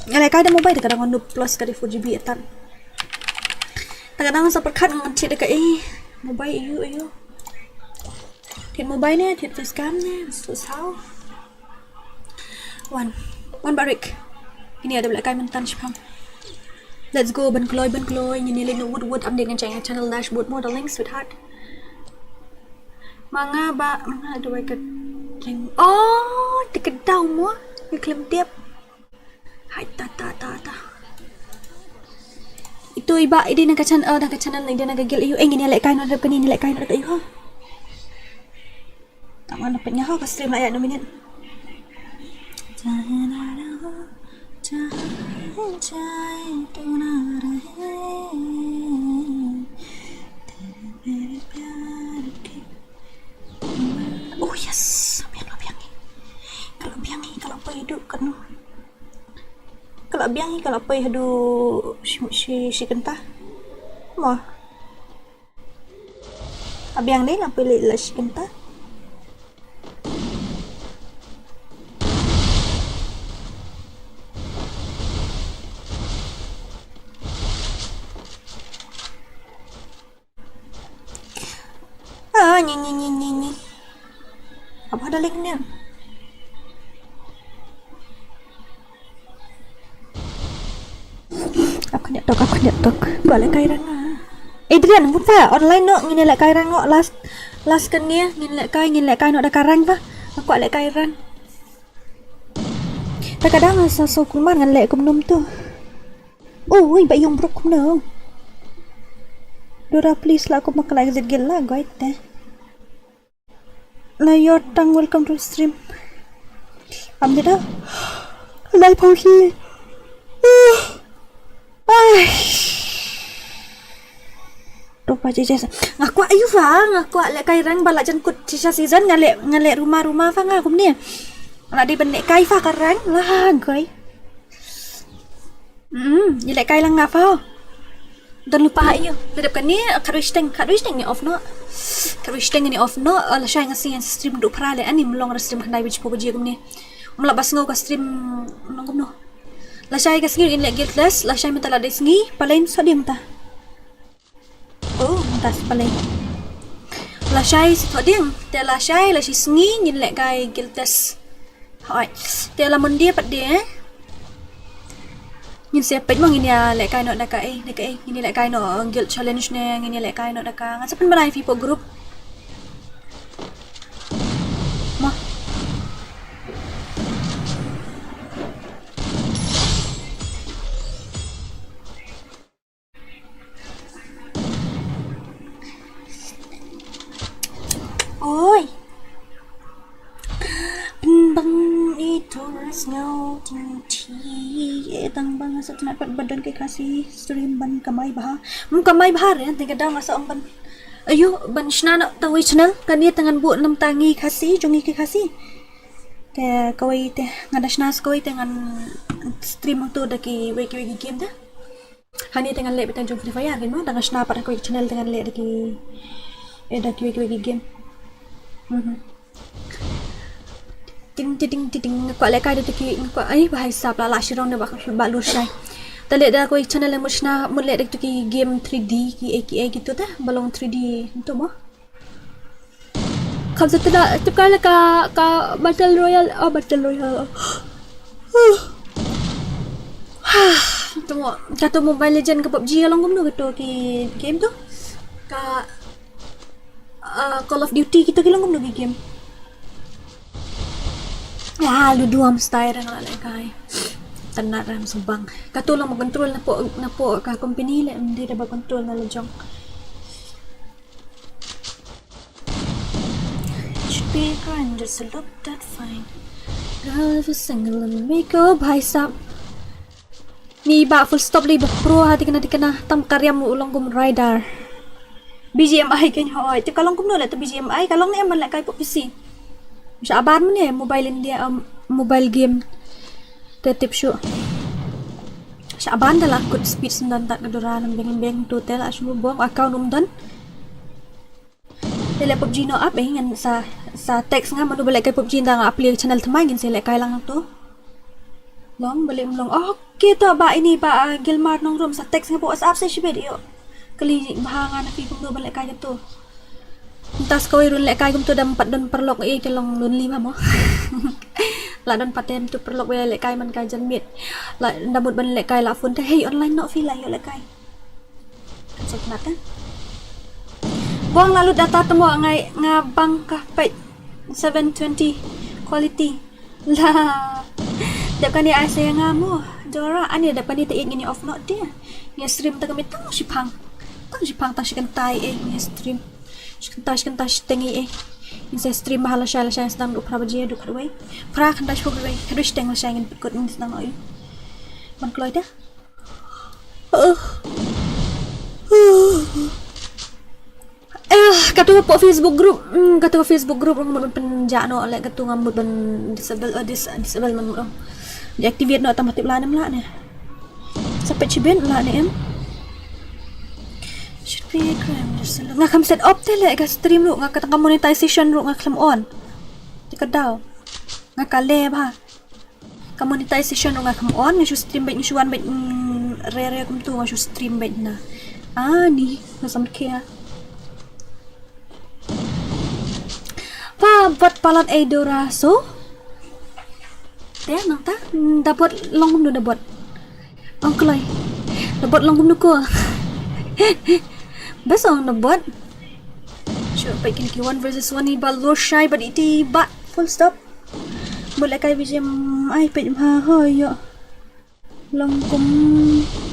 Nga lehkai da mobile te ka dang one plus ka dei four G B atan. Te ka dang sa pyrkhat ngan thied da kaei. Mobile aiu aiu. Thied mobile ne, thied facecam ne, shu saw. Wan, wan barik. Ini ada lehkai mynta shiphang. Let's go, ban kloi, ban kloi. Ngin ïa leit noh wut wut, update ngan check nga channel dashboard mo, darling, sweetheart. Ma nga ba, ma nga da wai ka ring. Oh, te ka daw mo. Ngi khlem tip. Hai, ta, ta, ta, ta. Itu i ba, i dei na ka channel, oh, na ka channel, i dei na ka guild aiu. Eh, ngin ïa lehkai noh dep kane, ngin ïa lehkai noh dep aiu ha. Tang man pynïaid ha ka stream la ïa no minit. Oh yes, biang, biang. Ka la biang hi, ka la poi haduh katno. Ka la biang hi, ka la poi haduh shi, shi, shi kynta. Mo. Ka biang dei, la poi leh la shi kynta. Ah, nyi, nyi, nyi, nyi, nyi. Apa dah link ni? Apa kena tok, apa kena tok. Ba lehkai rank ah. Adrian, buta online noh, ngin lehkai rank noh, last, last kane, ngin lehkai, ngin lehkai noh da ka rank ba. Aku lehkai rank. Ta ka dang sa so kumar ngan leh kumno tu. Oi, ba ïong brok kumno. Dora, please la kum ma ka like zit gel la, guide te. Na yor tang, welcome to stream. Am dei da. Lai pau hi. Ai. Tok pa je je. Nga kwah aiu fa, nga kwah lehkai rank ba la jan kut shisha season nga leh, nga leh ruma ruma fa nga kumne. Nga dei ban lehkai fa ka rank la goi. Hmm, ngi lehkai lang nga fa. Don lypa aiu. Te dep kane, khatduh shiteng, khatduh shiteng ngi off noh. Khatrwei shiteng ngin ïa off noh, eh, lashai nga sngew ngin sa stream duh phra leh, ani ym long re stream khyndai baje, shiphew baje kumne. Ym lah ba sngew ka stream, mm, long kumno. Lashai ka sngi ngin leh guild clash, lashai mynta la dei sngi, palei ym sot dei mynta. Oh, mynta sa palei. Lashai sa thoh ding, te lashai, lashai sngi ngin leh kai guild clash. Hooid. Te la Monday pat de, eh. Ngin sa peit mo ngin ïa lehkai noh da ka, eh, da ka, eh, ngin ïa lehkai noh, eh, guild challenge ne, ngin ïa lehkai noh da ka. Ngan sa pynbna ïa phi hapoh group. Mo. Oi. Pynbang itu ras ngau ting ti. Eh, tang bang sa tnat pat ba don kai Khasi stream ban kamai bha. Ym kamai bha re, tang ka dang sa ong ban. Ayo, ban shna na tang wei channel, kane tang ngan buh nam tang ngi Khasi, jong ngi kai Khasi. Te kawei te, ngan da shna sa kawei te ngan stream tu da kiwei kiwei ki game te. Hani te ngan leh beit tang jong Free Fire, kino, da nga shna pat ha kawei channel te ngan leh da ki, eh, da kiwei kiwei ki game. Mhm. Ting, ting, ting, ting, ting, nga kwah lehkai da ki, nga kwah, ai, bha ïa sap la, la shirong ne ba, ba lur shai. Te leh da kawei channel mut shna, mut leh da ki game three D, ki A K A kitu te, ba long three D, tu mo. Kham sa tda, tip ka la ka, ka Battle Royale, oh, Battle Royale. Tu mo, katu Mobile Legend ka PUBG ka long kumno katu ki game tu. Ka, ah, Call of Duty kitu ki long kumno ki game. Ah, Ludo am style rang la lehkai. Tnat rang subang. Katu long ba control na po, na po ka company leh, ym dei da ba control na la jong. Should be a grind, just look that fine. Girl, if you single and make a bicep. Ni ba full stop li ba pro ha tikna tikna tam ka riam u long kum rider. B G M I kein hoi. Te ka long kumno leh tu B G M I, ka long ne em ban lehkai pop P C. Sha ban ne Mobile India, um, mobile game. Te tip shu. Sha ban da la kut speed sendon tat ka dura lem beng beng tu te la shu bong account um don. Te leh PUBG no ap, eh, ngan sa, sa text nga mano ba lehkai PUBG, nda nga apply channel thymmai ngin sa lehkai lang tu. Long ba leh ym long. Okay to ba ini ba, ah, Gilmar Nongrum sa text nga ba WhatsApp sa shibit ïoh. Kali bha nga na phi kumno ba lehkai katu. Mynta sa kawei ruh lehkai kumtu da ym pat don paralok, eh, te long lonely ma mo. La don pat te mynta paralok ba lehkai man ka janmiet. La da mut ban lehkai la phone te, hey, online noh phi, la ïoh lehkai. Kan suk nat, eh. Bong la lut data te mo, ngai nga bang ka peit seven twenty quality. La. Dep kane ai sa ïa nga mo. Dora, ani dep kane te ïeit ngin ïa off noh te. Ngi stream te ka miet tang shiphang. Tang shiphang tang shi kynta eh ngi stream. Shi kynta shi kynta shiteng eh. Ngin sa stream ba ha lashai lashai sdang duh phra baje duh khatwei. Phra kynta shiphew khatwei. Khatwei shiteng lashai ngin pynkut ngin sdang noh eh. Ban kloi te. Eh, katu hapoh Facebook group, hmm, katu Facebook group nga mut ban pynjah noh leh katu nga mut ban disable, eh, dis-, disable man mut. Deactivate noh tang ba tip la ne em lah ne. Sa peit shibit lah ne em. Should be a crime, just a, nga kham set up te leh ka stream ruh, nga ka tang ka monetization ruh nga khlem on. Te ka daw. Nga ka leh bha. Ka monetization ruh nga kham on, nga shu stream beit, nga shu wan beit, mm, re re kumtu nga shu stream beit na. Ah, ni, nga sam khia. Pa bot palat ei Dora so. Te nang ta, mm, da bot long kumno da bot. Ong kloi. Da bot long kumno ko. Bas ong da bot. Sure, bait kine ki one versus one ni ba lor shai ba iti ba full stop. Mut lehkai B G M I peit ma ho ïoh. Long kum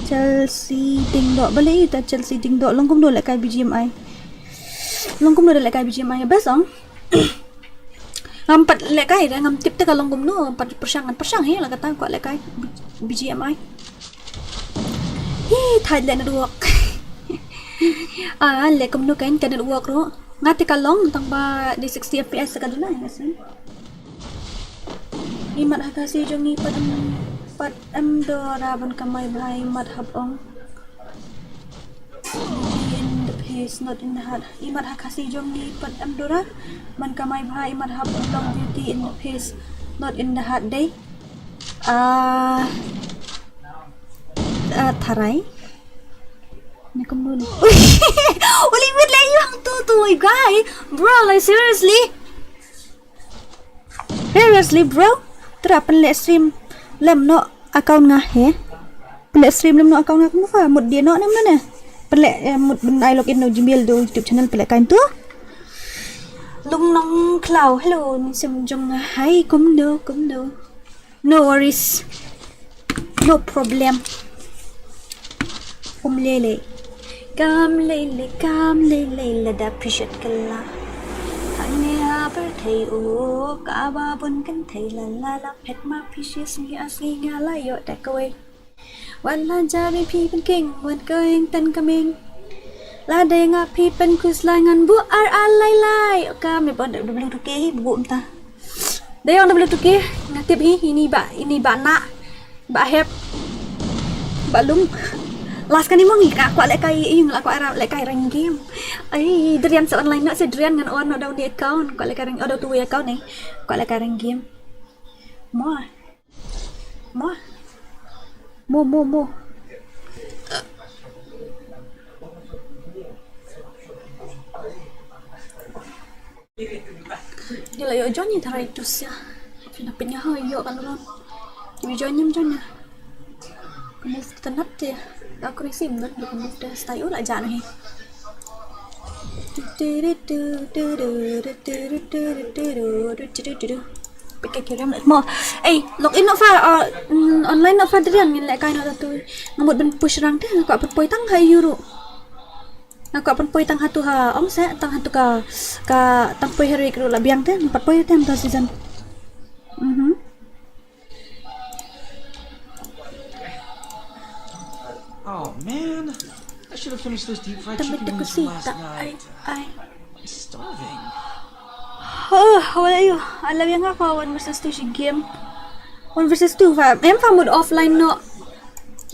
Chelsea Dingdoh. Balei ta Chelsea Dingdoh? Long kumno lehkai B G M I? Long kumno da lehkai B G M I? Best ong. Ngam pat lehkai re, ngam tip te ka long kumno, ngam pat pyrshang, ngan pyrshang hi la kata kwah lehkai B G M I. Hi, thait leh network. Ah, leh kumno kein ka network ruh. Nga te ka long tang ba dei sixty F P S ka duna, nga sngew. Imat ha Khasi jong ngi pat em, pat em Dora ban kamai bha, imat hap ong. Beauty and the is not in the heart. Imat ha Khasi jong ngi pat em Dora. Man kamai bha imat ha Long beauty in the face, not in the heart dei. Ah, ah, Tharai. Ni kum nun. Uli mit le yang tu tu guy. Bro, like seriously. Seriously, bro? Tara pynleh stream lem no account nga he. Pynleh stream lem no account nga kumno fa mut dia no nem no ne. Pynleh eh, mut ban ai login no Gmail do YouTube channel pynleh kain tu. Lung nong khlaw. Hello, sim jong nga. Hi, kumno, kumno. No worries. No problem. Kum lele. Kam lele, kam lele, lada phishet kala. Hangne ha pyrthei u, ka ba bun kynthei la la la phet ma phi shi sngi a sngi nga la ïoh da kawei. Wan la jari phi pynking, wan kawei ten kaming. La dei nga phi pynkhus lai ngan bu ar ar lai lai. Ka me bon da blu tu ke hi bu mta. Dei ong da blu tu ke, nga tip hi, ini ba, ini ba na. Ba hep. Ba lum. Last kani mo ngi ka kwah lehkai ïing la kwah ra lehkai rank game. Ai, Drian sa online na se Drian ngan on no da uni account, kwah lehkai rank, oh da tu account ni. Kwah lehkai rank game. Mo. Mo. Mo mo mo. Ngi la ïoh join ïa Tharai tu sia. Phi na pynïaid ha ïoh kan ron. Ngi join ïa, join ïa. Ka move te nat te. Ka kuri sim don ka move te style u la jan hi. Pika kirim mo. Ei, log in noh fa, uh, mm, online noh fa Drian ngin lehkai noh tu. Nga mut ban push rang te, nga kwah pynpoi tang ha ïu ruh. Nga kwah pynpoi tang ha tu ha ong se, tang ha tu ka, ka tang poi heroic ruh la biang te, nga pat poi te mynta season. Mhm. Oh man, I should have finished those deep fried chicken wings from last night. Ai, ai. I'm starving. Oh, how are you? I love you nga fa one versus two shi game. One versus two fa. Em fa mut offline noh.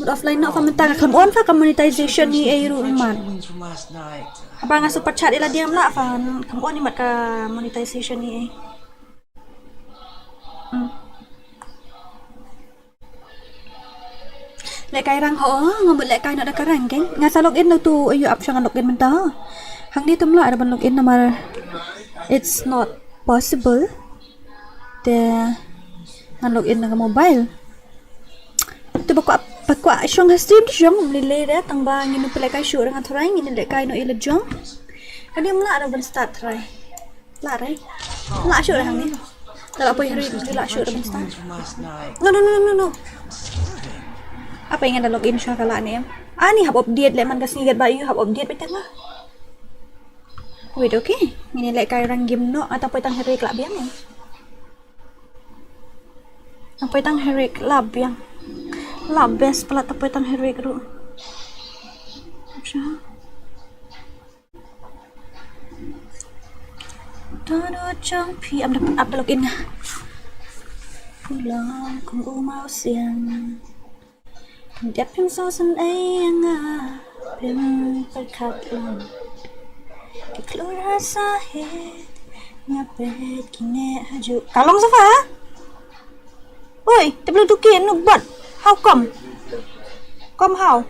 Mut offline noh fa mynta ka khlem on fa ka monetization ni ei ruh man. Haba nga super chat ïa la diam lah fa khlem on imat ka monetization ni ei. Hmm. Lehkai rang ho, nga mut lehkai noh da ka rang keng. Nga sa log in noh tu, ayu ap shang log in mynta. Hangne tum lah da ban log in namar it's not possible. Te ngan log in na ka mobile. Te ba kwah, ba kwah shong ha stream te shong, mlei lei da tang ba ngin pynlehkai shuh rang ha Tharai ngin lehkai noh ïa la jong. Ka dei mlah da ban start Tharai. Lah rai. Lah shuh da hangne. Te la poi hari la shuh da ban start. No no no no no. Apa ïa nga da log in shuwa ka lah ne em? Ani hap update leh man ka sngi kat ba ïu hap update beit tang la. Wait, okay. Ngin lehkai rang game noh, ata poi tang heroic lah biang. Ata poi tang heroic lah biang. Lah best pala ata poi tang heroic ruh. Acha. Dono jong phi am da, am da log in nga. Pulong kum u mawsiang. Dep phim sngewsynei ïa nga, phim pyrkhat lang. Ki klur ha sahit, nga peit kine ha juh. Ka long sa fa? Oi, te blu tu ki nuk bot. How come? Come how?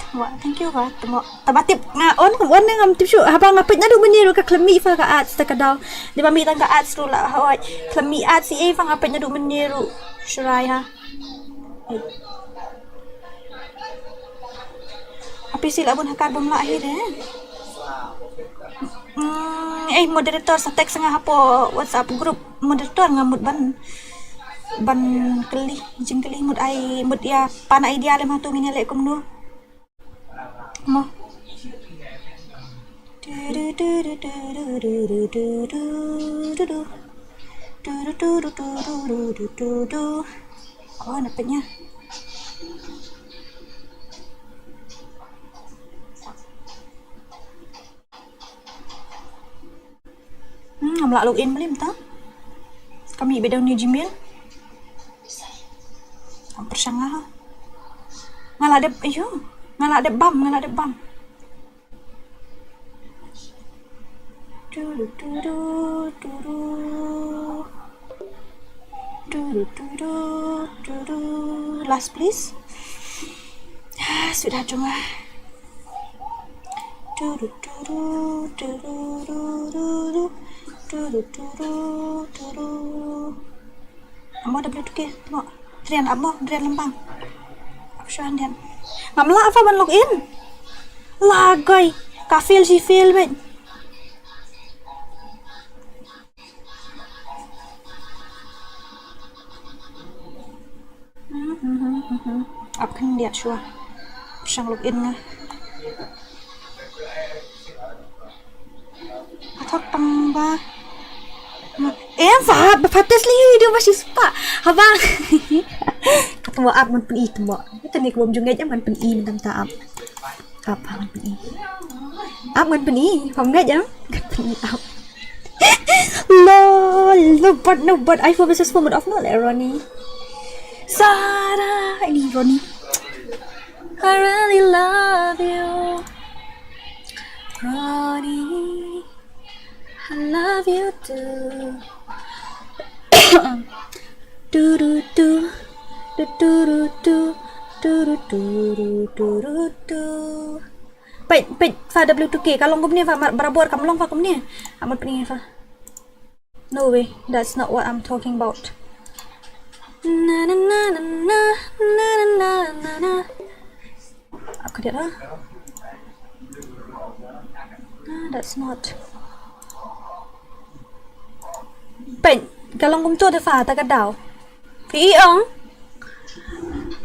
Tamo, thank you ba. Tamo, taba tip nga on, on ne ngam tip shuh. Haba nga peit naduh mynne ruh ka khlem mih fa ka ads ta ka daw. Dei ba mih tang ka ads ruh la hoi. Khlem mih ads ïa ei fa nga peit naduh mynne ruh. Shrai ha. Hei. Apisi la bun ha kar bym lah hi de. Mm, eh, moderator sa text nga hapoh WhatsApp group. Moderator nga mut ban, ban kylli, jingkylli mut ai, mut ïa pan idea lem ha tu ngin ïa leh kumno. Mo. Oh, na peit ïa. Hmm, ngam lah log in mynta. Ka mih beit da u new Gmail. Ngam pyrshang nga ha. Nga la Adep, ayo. Nga la dep bam, nga la dep bam. Tudu, tudu, tudu. Tudu, tudu, tudu. Last, please. Ah, sweetheart jong nga. Tudu, tudu, tudu, tudu, tudu. Tudu, tudu, tudu. Amo da blu tuke, tengok. Drian, amo, drian lembang. Apa shuan drian? Ngam lah apa ban log in. Lagai. Ka fail, si fail, bet. Ap khyndiat shuwa. Shang log in nga. Athok tang ba. Em, fat, ba fatis li, dia masih sepak. Abang. Ketemu ap ngan peni temo. Kita ni kebom jengget jam ngan peni, minta minta ap. Ap ngan peni. Ap ngan peni. Pom ngai jam. Ngan peni ap. Lol, no but, no but. iPhone versus phone off no le Ronnie. Sara, ini Ronnie. I really love you, Ronnie. I love you too. Tu tu tu, tu tu tu, tu tu tu, tu tu tu. Peit, peit, fa W two K, ka long kumne fa, mar-, barabor kam long fa kumne. Amat peni fa. No way, that's not what I'm talking about. Na na na na na, na na na na na. Ap khyndiat ha. Ah, that's not. Peit, ka long kumto te fa, ta ka daw. Phi i ong.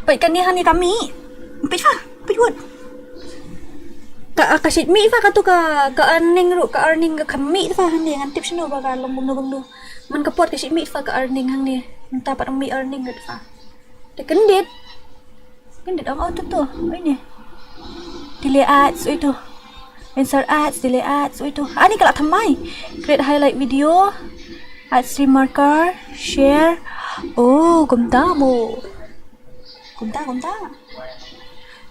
Peit kane hani ka mih. Peit fa, peit wut. Ka, ka shit mih fa katu ka, ka earning ruh, ka earning ka mih fa hani ngan tip shano ba ka long kumno kumno. Man ka pot ka shit mih fa ka earning hangne. Mynta pat ong mih earning ruh fa. Te kyndit. Kyndit ong, oh, tu tu. Oi ne. Delay ads, oi tu. Insert ads, delay ads, oi tu. Ani ka la thymmai. Create highlight video. Add stream marker, share. Oh, kumta mo. Kumta, kumta.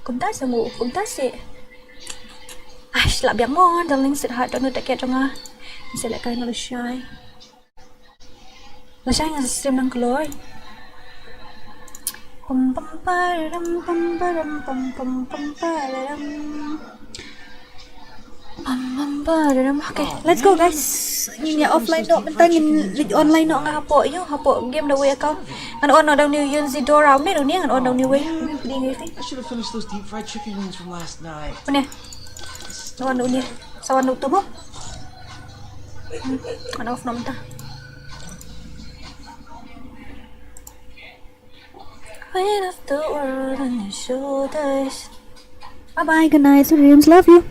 Kumta se mo, kumta se. Ai, la biang mo, darling sweetheart, don't know that kat jong nga. Select kai na lashai. Lashai nga stream nang kloi. Pum pum pararam, pum param, pum pum pum pararam. Pum pum pararam. Okay, let's go guys. Ngin ïa offline noh, mynta ngin leit online noh nga hapoh, ïoh, hapoh game da wei account. Ngan on noh da une u Yunzi Dora, une une ngan on da une wei. Une pdeng wei. I should have finished those deep fried chicken wings from last night. Une. Ngan on da une. Sa wan da utu mo. Hmm, ngan off noh mynta. Weight of the world on your shoulders. Bye bye, good night, sweet dreams, love you.